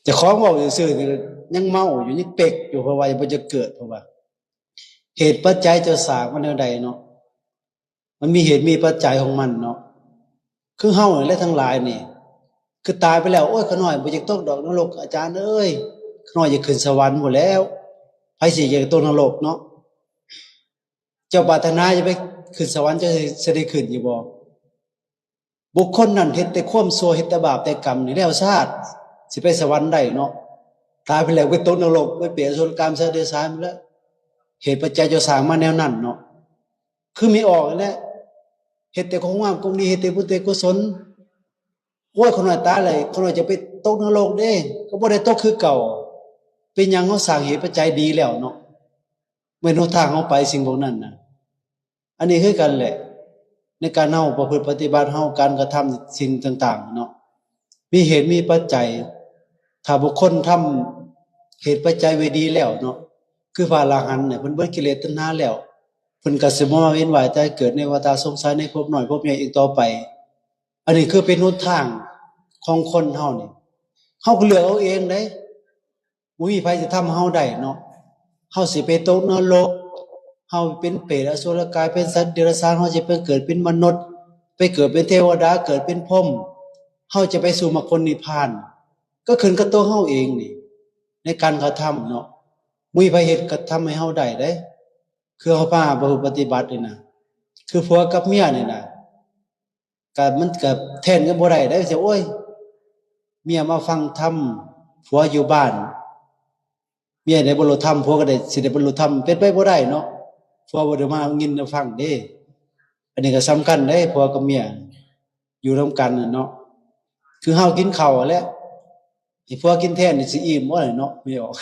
ເຈົ້າຂອງເວົ້າຊື່ໆ ຍັງເມົາຢູ່ ຍັງເປັກຢູ່ ເພິ່ນວ່າ ບໍ່ຢາກເກີດ ເພິ່ນວ່າ. ເຫດປັດໄຈເຈົ້າສ້າງມັນແນວໃດເນາະ? ມັນມີເຫດມີປັດໄຈຂອງມັນເນາະ. ຄືເຮົານີ້ແຫຼະທັງຫຼາຍນີ້ ຄືຕາຍໄປແລ້ວ ໂອ້ຍ ຂ້ານ້ອຍບໍ່ຢາກຕົກດອກນະລົກ ອາຈານເອີຍ, ຂ້ານ້ອຍຢາກຂຶ້ນສະຫວັນພຸ້ນແລ້ວ. ໃຜຊິຢາກຕົກນະລົກເນາະ? ເຈົ້າປາດຖະໜາຈະໄປຂຶ້ນສະຫວັນ ເຈົ້າຊິໄດ້ຂຶ້ນຢູ່ບໍ່? ບຸກຄົນນັ້ນເຮັດແຕ່ຄວາມຊົ່ວ ເຮັດແຕ່ບາບແຕ່ກຳນີ້ແລ້ວຊາດ ຊິໄປສະຫວັນໄດ້ເນາະ? ຕາຍໄປແລ້ວໄປຕົກນະລົກ ໄປເປດ ອະສຸລະກາຍ ສັດເດຍສານພຸ້ນແຫຼະ. ເຫດປັດໄຈເຈົ້າສ້າງມາແນວນັ້ນເນາະ. ຄືແມ່ອອກນີ້ແຫຼະ ເຮັດແຕ່ຄວາມງາມຄວາມດີ ເຮັດແຕ່ບຸນແຕ່ກຸສົນ. ໂອ້ຍ ຂ້ານ້ອຍຕາຍແລ້ວ ຂ້ານ້ອຍຈະໄປຕົກນະລົກເດ້ ກໍບໍ່ໄດ້ຕົກຄືເກົ່າ. ເປັນຫຍັງ? ເຮົາສ້າງເຫດປັດໄຈດີແລ້ວເນາະ ແມ່ນຫົນທາງເຮົາໄປ ສິ່ງພວກນັ້ນນະ. ອັນນີ້ຄືກັນແຫຼະ ໃນການເຮົາປະພຶດປະຕິບັດ ເຮົາການກະທຳສິ່ງຕ່າງໆເນາະ ມີເຫດມີປັດໄຈ. ຖ້າບຸກຄົນທຳເຫດປັດໄຈໄວ້ດີແລ້ວເນາະ ຄືພະອະລະຫັນນີ້ ເພິ່ນເບິດກິເລດຕັນຫາແລ້ວ ເພິ່ນກໍຊິບໍ່ມາວຽນວ່າຍຕາຍເກີດໃນວັດຕະສົງໄສ ໃນພົບນ້ອຍພົບໃຫຍ່ອີກຕໍ່ໄປ. ອັນນີ້ຄືເປັນຫົນທາງຂອງຄົນເຮົານີ້ ເຮົາກໍເລືອກເອົາເອງເດ້. ບໍ່ມີໃຜຊິທຳເຮົາໄດ້ເນາະ. ເຮົາຊິໄປຕົກນະລົກ ເຮົາເປັນເປດ ອະສຸລະກາຍ ເປັນສັດເດຍລະສານ ເຮົາຊິໄປເກີດເປັນມະນຸດ ໄປເກີດເປັນເທວະດາ ເກີດເປັນພົມ ເຮົາຈະໄປສູ່ມາຜົນນິບພານ ກໍຂຶ້ນກັບຕົວເຮົາເອງນີ້ ໃນການກະທຳເນາະ. ບໍ່ມີໃຜເຮັດກະທຳໃຫ້ເຮົາໄດ້ເດ້ ຄືເຮົາພາປະພຶດປະຕິບັດນີ້ນະ ຄືຜົວກັບເມຍນີ້ນະ ກະ ມັນກະແທນກັນບໍ່ໄດ້ເດ້ ຊິ ໂອ້ຍ ເມຍມາຟັງທຳ ຜົວຢູ່ບ້ານ ເມຍໄດ້ບັນລຸທຳ ຜົວກໍໄດ້ ຊິໄດ້ບັນລຸທຳ ເປັນໄປບໍ່ໄດ້ເນາະ. ຜົວບໍ່ໄດ້ມາຍິນມາຟັງເດ້. ອັນນີ້ກໍສຳຄັນເດ້ ຜົວກັບເມຍຢູ່ນຳກັນນະເນາະ ຄືເຮົາກິນເຂົ້າຫັ້ນແຫຼະ ໃຫ້ຜົວກິນແທນ ຊິອີ່ມບໍ່ເນາະ ແມ່ອອກ.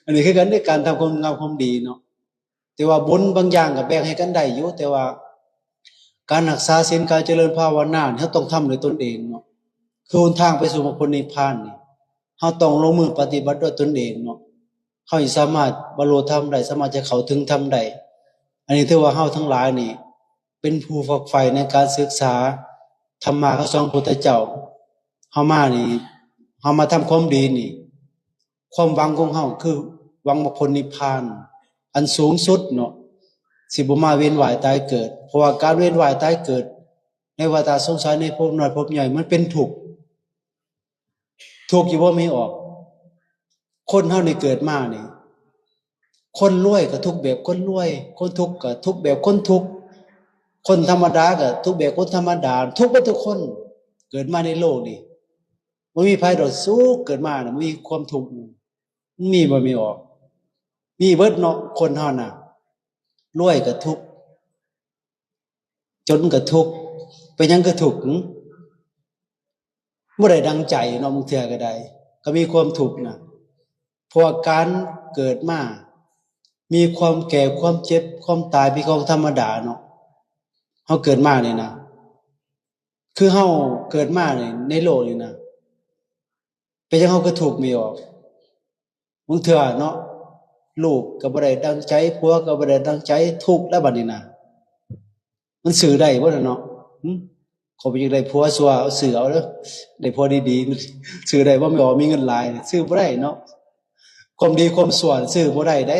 ອັນນີ້ຄືກັນເດ້ ການທຳຄວາມງາມຄວາມດີເນາະ. ແຕ່ວ່າບຸນບາງຢ່າງກໍແບ່ງໃຫ້ກັນໄດ້ຢູ່ ແຕ່ວ່າການຮັກສາສິນ ການຈະເລີນພາວະນານີ້ ເຮົາຕ້ອງທຳດ້ວຍຕົນເອງເນາະ. ຄືຫົນທາງໄປສູ່ມາຜົນນິບພານນີ້ ເຮົາຕ້ອງລົງມືປະຕິບັດດ້ວຍຕົນເອງເນາະ. ເຮົາຊິສາມາດບັນລຸທຳໄດ້ ສາມາດຈະເຂົ້າເຖິງທຳໄດ້. ອັນນີ້ຖືວ່າເຮົາທັງຫຼາຍນີ້ ເປັນຜູ້ຝັກໃຝ່ໃນການສຶກສາທຳມະຄຳສອນຂອງພະພຸດທະເຈົ້າ. ເຮົາມານີ້ ເຮົາມາທຳຄວາມດີນີ້ ຄວາມຫວັງຂອງເຮົາຄືຫວັງມາຜົນນິບພານອັນສູງສຸດເນາະ ຊິບໍ່ມາວຽນວ່າຍຕາຍເກີດ. ເພາະວ່າການວຽນວ່າຍຕາຍເກີດໃນວັດຕະສົງໄສ ໃນພົບນ້ອຍພົບໃຫຍ່ ມັນເປັນທຸກ. ທຸກຢູ່ບໍ່ ແມ່ອອກ? ຄົນເຮົານີ້ເກີດມານີ້ ຄົນລວຍກໍທຸກແບບຄົນລວຍ ຄົນທຸກກໍທຸກແບບຄົນທຸກ ຄົນທຳມະດາກໍທຸກແບບຄົນທຳມະດາ ທຸກເບິດທຸກຄົນ. ເກີດມາໃນໂລກນີ້ ບໍ່ມີໃຜດອກສຸກ ເກີດມານະ ບໍ່ມີຄວາມທຸກ. ມັນມີບໍ່ ແມ່ອອກ? ມີເບິດເນາະ ຄົນເຮົານະ ລວຍກໍທຸກ ຈົນກໍທຸກ. ເປັນຫຍັງຄືທຸກ? ຫື? ບໍ່ໄດ້ດັ່ງໃຈເນາະ ບາງເທື່ອກໍໄດ້ ກໍມີຄວາມທຸກນະ. ເພາະວ່າການເກີດມາ ມີຄວາມແກ່ ຄວາມເຈັບ ຄວາມຕາຍ ເປັນຂອງທຳມະດາເນາະ. ເຮົາເກີດມານີ້ນະ ຄືເຮົາເກີດມານີ້ ໃນໂລກນີ້ນະ ເປັນຫຍັງເຮົາຄືທຸກບໍ່ອອກ? ບາງເທື່ອເນາະ ລູກກໍບໍ່ໄດ້ດັ່ງໃຈ ຜົວກໍບໍ່ໄດ້ດັ່ງໃຈ ທຸກແລ້ວບັດນີ້ນະ. ມັນຊື້ໄດ້ບໍ່ລະເນາະ? ຫຶ? ຂ້ອຍບໍ່ຢາກໄດ້ຜົວຊົ່ວ ເອົາ ຊື້ເອົາເດີ ໄດ້ຜົວດີໆ ຊື້ໄດ້ບໍ່? ມີ ມີເງິນຫຼາຍ ຊື້ບໍ່ໄດ້ເນາະ. ຄວາມດີຄວາມຊົ່ວຊື້ບໍ່ໄດ້ເດ້.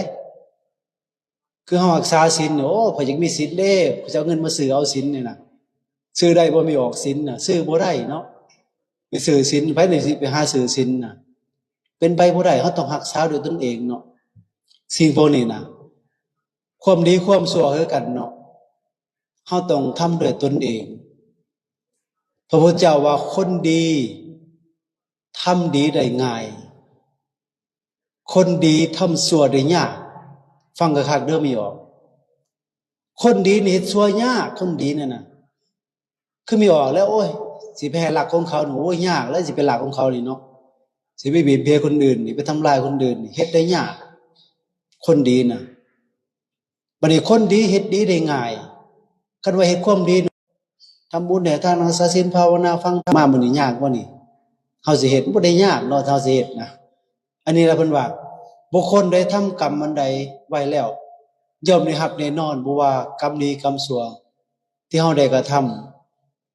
ຄືເຮົາຮັກສາສິນ ໂອ້ ຂ້ອຍຢາກມີສິນເດ້ ຂ້ອຍຈະເອົາເງິນມາຊື້ເອົາສິນນີ້ນະ ຊື້ໄດ້ບໍ່? ມີອອກສິນນະ ຊື້ບໍ່ໄດ້ເນາະ. ໄປຊື້ສິນ ໃຜນີ້ຊິໄປຫາຊື້ສິນນະ? ເປັນໄປບໍ່ໄດ້. ເຮົາຕ້ອງຮັກສາດ້ວຍຕົນເອງເນາະ. ສິ່ງພວກນີ້ນະ ຄວາມດີຄວາມຊົ່ວຄືກັນເນາະ ເຮົາຕ້ອງທຳດ້ວຍຕົນເອງ. ພະພຸດທະເຈົ້າວ່າ ຄົນດີທຳດີໄດ້ງ່າຍ ຄົນດີທຳຊົ່ວໄດ້ຍາກ. ຟັງຄັກໆເດີ ມີອອກ ຄົນດີນີ້ເຮັດຊົ່ວຍາກ. ຄົນດີນັ້ນນະ ຄືມີອອກແລ້ວ ໂອ້ຍ ຊິໄປໃຫ້ລັກຂອງເຂົານີ້ ໂອ້ຍ ຍາກແລ້ວ ຊິໄປລັກຂອງເຂົານີ້ເນາະ ຊິໄປບຽດບຽນຄົນອື່ນນີ້ ໄປທຳລາຍຄົນອື່ນນີ້ ເຮັດໄດ້ຍາກ ຄົນດີນະ. ບັດນີ້ຄົນດີເຮັດດີໄດ້ງ່າຍ. ຄັນວ່າເຮັດຄວາມດີ ທຳບຸນ ໃຫ້ທານ ຮັກສາສິນ ພາວະນາ ຟັງທຳມາ ມື້ນີ້ຍາກບໍ່ນີ້? ເຮົາຊິເຮັດ ບໍ່ໄດ້ຍາກເນາະ ເຮົາຊິເຮັດນະ. ອັນນີ້ລະເພິ່ນວ່າ ບຸກຄົນໃດທຳກຳອັນໃດໄວ້ແລ້ວ ຍ່ອມໄດ້ຮັບແນ່ນອນ ບໍ່ວ່າກຳດີກຳຊົ່ວທີ່ເຮົາໄດ້ກະທຳ.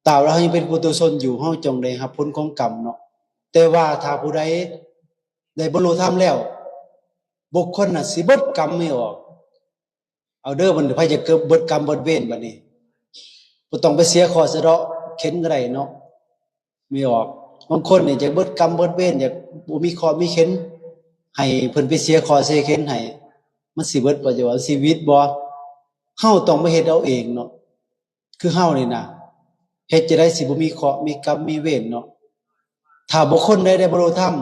ຕາບໃດເຮົາຍັງເປັນປຸຖຸຊນຢູ່ ເຮົາຈົ່ງໄດ້ຮັບຜົນຂອງກຳເນາະ. ແຕ່ວ່າຖ້າຜູ້ໃດໄດ້ບັນລຸທຳແລ້ວ ບຸກຄົນນັ້ນຊິເບິດກຳນີ້ອອກ. ເອົາເດີ ບັດນີ້ໃຜຈະເກີດເບິດກຳເບິດເວນບັດນີ້ ບໍ່ຕ້ອງໄປເສຍເຄາະສະເດາະເຂັນກໍໄດ້ເນາະ. ມີອອກ ບາງຄົນນີ້ຈະເບິດກຳເບິດເວນ ຢາກບໍ່ມີເຄາະມີເຂັນ ໃຫ້ເພິ່ນໄປເສຍເຄາະເສຍເຂັນໃຫ້ ມັນຊິເບິດບໍ່? ຈະວ່າຊິຫວິດບໍ່? ເຮົາຕ້ອງມາເຮັດເອົາເອງເນາະ. ຄືເຮົານີ້ນະ ເຮັດຈັ່ງໃດຊິບໍ່ມີເຄາະມີກຳມີເວນເນາະ? ຖ້າບຸກຄົນໃດໄດ້ບັນລຸທຳ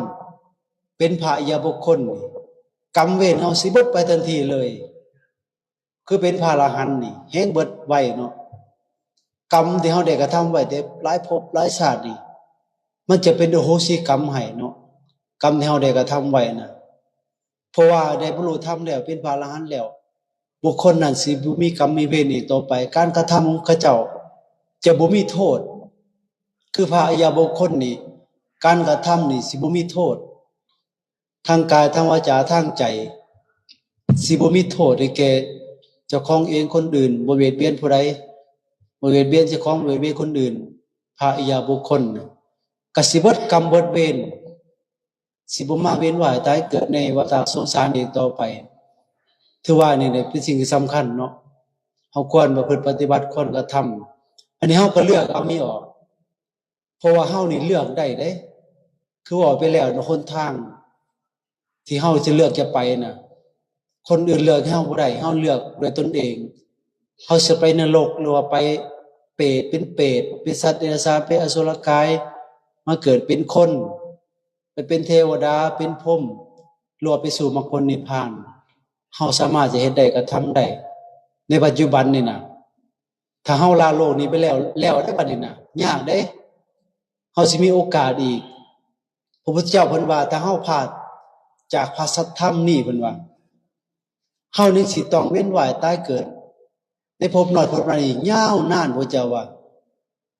ເປັນພະອະລິຍະບຸກຄົນນີ້ ກຳເວນເຮົາຊິເບິດໄປທັນທີເລີຍ. ຄືເປັນພະອະລະຫັນນີ້ແຮ່ງເບິດໄວເນາະ. ກຳທີ່ເຮົາໄດ້ກະທຳໄວ້ແຕ່ຫຼາຍພົບຫຼາຍຊາດນີ້ ມັນຈະເປັນອະໂຫສິກຳໃຫ້ເນາະ ກຳທີ່ເຮົາໄດ້ກະທຳໄວ້ນະ. ເພາະວ່າໄດ້ບັນລຸທຳແລ້ວ ເປັນພະອະລະຫັນແລ້ວ ບຸກຄົນນັ້ນຊິບໍ່ມີກຳມີເວນອີກຕໍ່ໄປ. ການກະທຳຂອງເຂົາເຈົ້າຈະບໍ່ມີໂທດ ຄືພະອະລິຍະບຸກຄົນນີ້ ການກະທຳນີ້ຊິບໍ່ມີໂທດ ທາງກາຍ ທາງວາຈາ ທາງໃຈ ຊິບໍ່ມີໂທດໃຫ້ແກ່ເຈົ້າຂອງເອງຄົນອື່ນ ບໍ່ບຽດບຽນຜູ້ໃດ ບໍ່ບຽດບຽນເຈົ້າຂອງ ບໍ່ບຽດບຽນຄົນອື່ນ. ພະອະລິຍະບຸກຄົນກະຊິເບິດກຳເບິດເວນ ຊິບໍ່ມາວຽນວ່າຍຕາຍເກີດໃນວັດຕະສົງສານອີກຕໍ່ໄປ. ຖືວ່ານີ້ແຫຼະເປັນສິ່ງທີ່ສຳຄັນເນາະ ເຮົາຄວນປະພຶດປະຕິບັດ ຄວນກະທຳ. ອັນນີ້ເຮົາກະເລືອກເອົາມີອອກ ເພາະວ່າເຮົານີ້ເລືອກໄດ້ເດ້. ຄືເວົ້າໄປແລ້ວເນາະ ຫົນທາງທີ່ເຮົາຈະເລືອກຈະໄປນະ ຄົນອື່ນເລືອກໃຫ້ເຮົາບໍ່ໄດ້ ເຮົາເລືອກດ້ວຍຕົນເອງ. ເຮົາຊິໄປນະລົກ ຫຼືວ່າໄປເປດ ເປັນເປດ ເປັນສັດເດຍລະສານ ເປັນອະສຸລະກາຍ ມາເກີດເປັນຄົນ ໄປເປັນເທວະດາ ເປັນພົມ ຫຼືວ່າໄປສູ່ມັກຜົນນິບພານ ເຮົາສາມາດຈະເຮັດໄດ້ ກະທຳໄດ້ໃນປັດຈຸບັນນີ້ນະ. ຖ້າເຮົາລະໂລກນີ້ໄປແລ້ວ ແລ້ວເດ້ບັດນີ້ນະ ຍາກເດ້. ເຮົາຊິມີໂອກາດອີກ. ພະພຸດທະເຈົ້າເພິ່ນວ່າ ຖ້າເຮົາພາດຈາກພະສັດທຳນີ້ ເພິ່ນວ່າ ເຮົາຍັງຊິຕ້ອງວຽນວ່າຍຕາຍເກີດໃນພົບນ້ອຍພົບໃຫຍ່ອີກຍາວນານ. ພະເຈົ້າວ່າ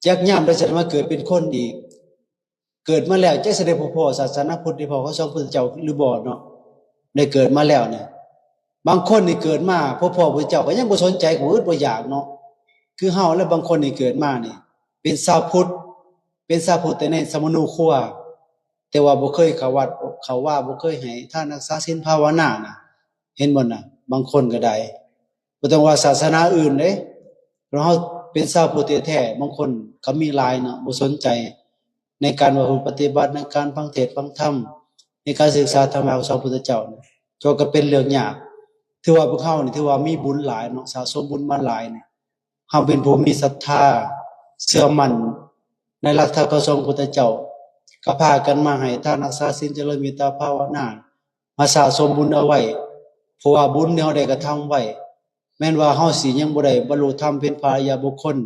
ຈັກຍາມໃດຊິໄດ້ມາເກີດເປັນຄົນອີກ. ເກີດມາແລ້ວ ຈັກຊິໄດ້ພົບພໍ້ສາສະໜາພຸດ ໄດ້ພໍ້ຄຳສອນຂອງພະພຸດທະເຈົ້າຫຼືບໍ່ເນາະ. ໄດ້ເກີດມາແລ້ວນີ້ ບາງຄົນນີ້ເກີດມາພົບພໍ້ພະພຸດທະເຈົ້າ ກະຍັງບໍ່ສົນໃຈ ບໍ່ອຶດບໍ່ຢາກເນາະ. ຄືເຮົາແລະ ບາງຄົນນີ້ເກີດມານີ້ ເປັນຊາວພຸດ ເປັນຊາວພຸດແຕ່ໃນສະມະໂນຄົວ ແຕ່ວ່າບໍ່ເຄີຍເຂົ້າວັດເຂົ້າວາ ບໍ່ເຄີຍໃຫ້ທານ ຮັກສາສິນ ພາວະນານະ. ເຫັນບໍ່ນະ? ບາງຄົນກະໄດ້ ບໍ່ຕ້ອງວ່າສາສະໜາອື່ນເດ້ ເຮົາເປັນຊາວພຸດແທ້ໆ ບາງຄົນກະມີຫຼາຍເນາະ ບໍ່ສົນໃຈໃນການປະພຶດປະຕິບັດ ໃນການຟັງເທດຟັງທຳ ໃນການສຶກສາທຳມະຂອງພະພຸດທະເຈົ້າ ກໍ ກະເປັນເລື່ອງຍາກ. ຖືວ່າພວກເຮົານີ້ ຖືວ່າມີບຸນຫຼາຍເນາະ ສະສົມບຸນມາຫຼາຍນີ້ ເຮົາເປັນຜູ້ມີສັດທາ ເຊື່ອໝັ້ນໃນຫຼັກທຳຄຳສອນຂອງພະພຸດທະເຈົ້າ ກະພາກັນມາໃຫ້ທານ ຮັກສາສິນ ຈະເລີນເມດຕາພາວະນາ ມາສະສົມບຸນເອົາໄວ້. ເພາະວ່າບຸນທີ່ເຮົາໄດ້ກະທຳໄວ້ ແມ່ນວ່າເຮົາຊິຍັງບໍ່ໄດ້ບັນລຸທຳເປັນພະອະລິຍະບຸກຄົນ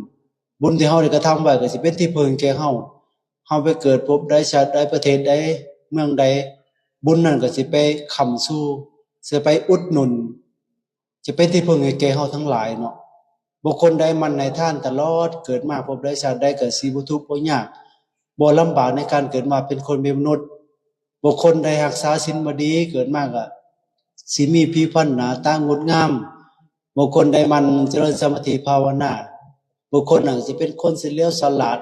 ບຸນທີ່ເຮົາໄດ້ກະທຳໄວ້ກະຊິເປັນທີ່ເພິ່ງແກ່ເຮົາ. ເຮົາໄປເກີດພົບໃດ ຊາດໃດ ປະເທດໃດ ເມືອງໃດ ບຸນນັ້ນກໍຊິໄປຄ້ຳຊູ ຊິໄປອຸດໜູນ ຈະເປັນທີ່ເພິ່ງໃຫ້ແກ່ເຮົາທັງຫຼາຍເນາະ. ບຸກຄົນໃດໝັ່ນໃຫ້ທານຕະຫຼອດ ເກີດມາພົບໃດຊາດໃດກໍຊິບໍ່ທຸກບໍ່ຍາກ ບໍ່ລຳບາກໃນການເກີດມາເປັນຄົນເປັນມະນຸດ. ບຸກຄົນໃດຮັກສາສິນບໍ່ດີ ເກີດມາກໍຊິມີຜິວພັນໜ້າຕາງົດງາມ. ບຸກຄົນໃດໝັ່ນຈະເລີນສະມາທິພາວະນາ ບຸກຄົນນັ້ນຈະເປັນຄົນສະຫຼຽວສະຫຼາດ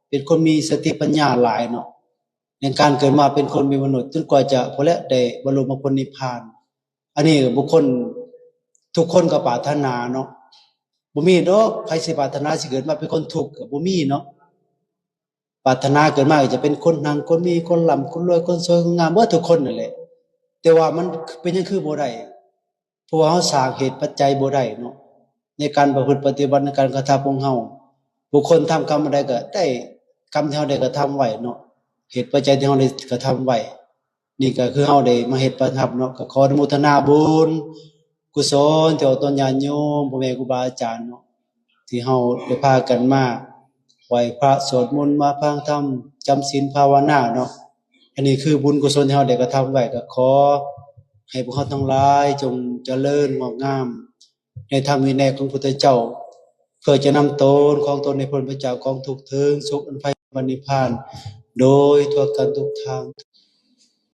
ເປັນຄົນມີສະຕິປັນຍາຫຼາຍເນາະ ໃນການເກີດມາເປັນຄົນເປັນມະນຸດ ຈົນກວ່າຈະພໍແລ້ວໄດ້ບັນລຸມາຜົນນິບພານ. ອັນນີ້ບຸກຄົນທຸກຄົນກໍປາດຖະໜາເນາະ ບໍ່ມີດອກໃຜຊິປາດຖະໜາຊິເກີດມາເປັນຄົນທຸກ ກໍບໍ່ມີເນາະ. ປາດຖະໜາເກີດມາກໍຈະເປັນຄົນຮັ່ງຄົນມີ ຄົນລ່ຳຄົນລວຍ ຄົນສວຍຄົນງາມ ເບິດທຸກຄົນນັ້ນແຫຼະ. ແຕ່ວ່າມັນເປັນຫຍັງຄືບໍ່ໄດ້? ເພາະວ່າເຮົາສ້າງເຫດປັດໄຈບໍ່ໄດ້ເນາະ ໃນການປະພຶດປະຕິບັດ ໃນການກະທຳຂອງເຮົາ. ບຸກຄົນທຳກຳອັນໃດກໍໄດ້ກຳທີ່ເຮົາໄດ້ກະທຳໄວ້ເນາະ ເຫດປັດໄຈທີ່ເຮົາໄດ້ກະທຳໄວ້. ນີ້ກໍຄືເຮົາໄດ້ມາເຮັດປະທັບເນາະ ກໍຂໍອະນຸໂມທະນາບຸນກຸສົນຕໍ່ຕົນຍາດໂຍມ ພໍ່ແມ່ຄູບາອາຈານເນາະ ທີ່ເຮົາໄດ້ພາກັນມາໄຫວ້ພະ ສວດມົນ ມາຟັງທຳ ຈຳສິນພາວະນາເນາະ. ອັນນີ້ຄືບຸນກຸສົນທີ່ເຮົາໄດ້ກະທຳໄວ້ ກໍຂໍໃຫ້ພວກເຮົາທັງຫຼາຍຈົ່ງຈະເລີນງອກງາມໃນທຳວິໄນຂອງພຸດທະເຈົ້າ ເພື່ອຈະນຳຕົນຂອງຕົນໃຫ້ພົ້ນໄປຈາກກອງທຸກ ເຖິງສຸກອັນໄພວັນນິບພານ ໂດຍທົ່ວກັນທຸກທາງ.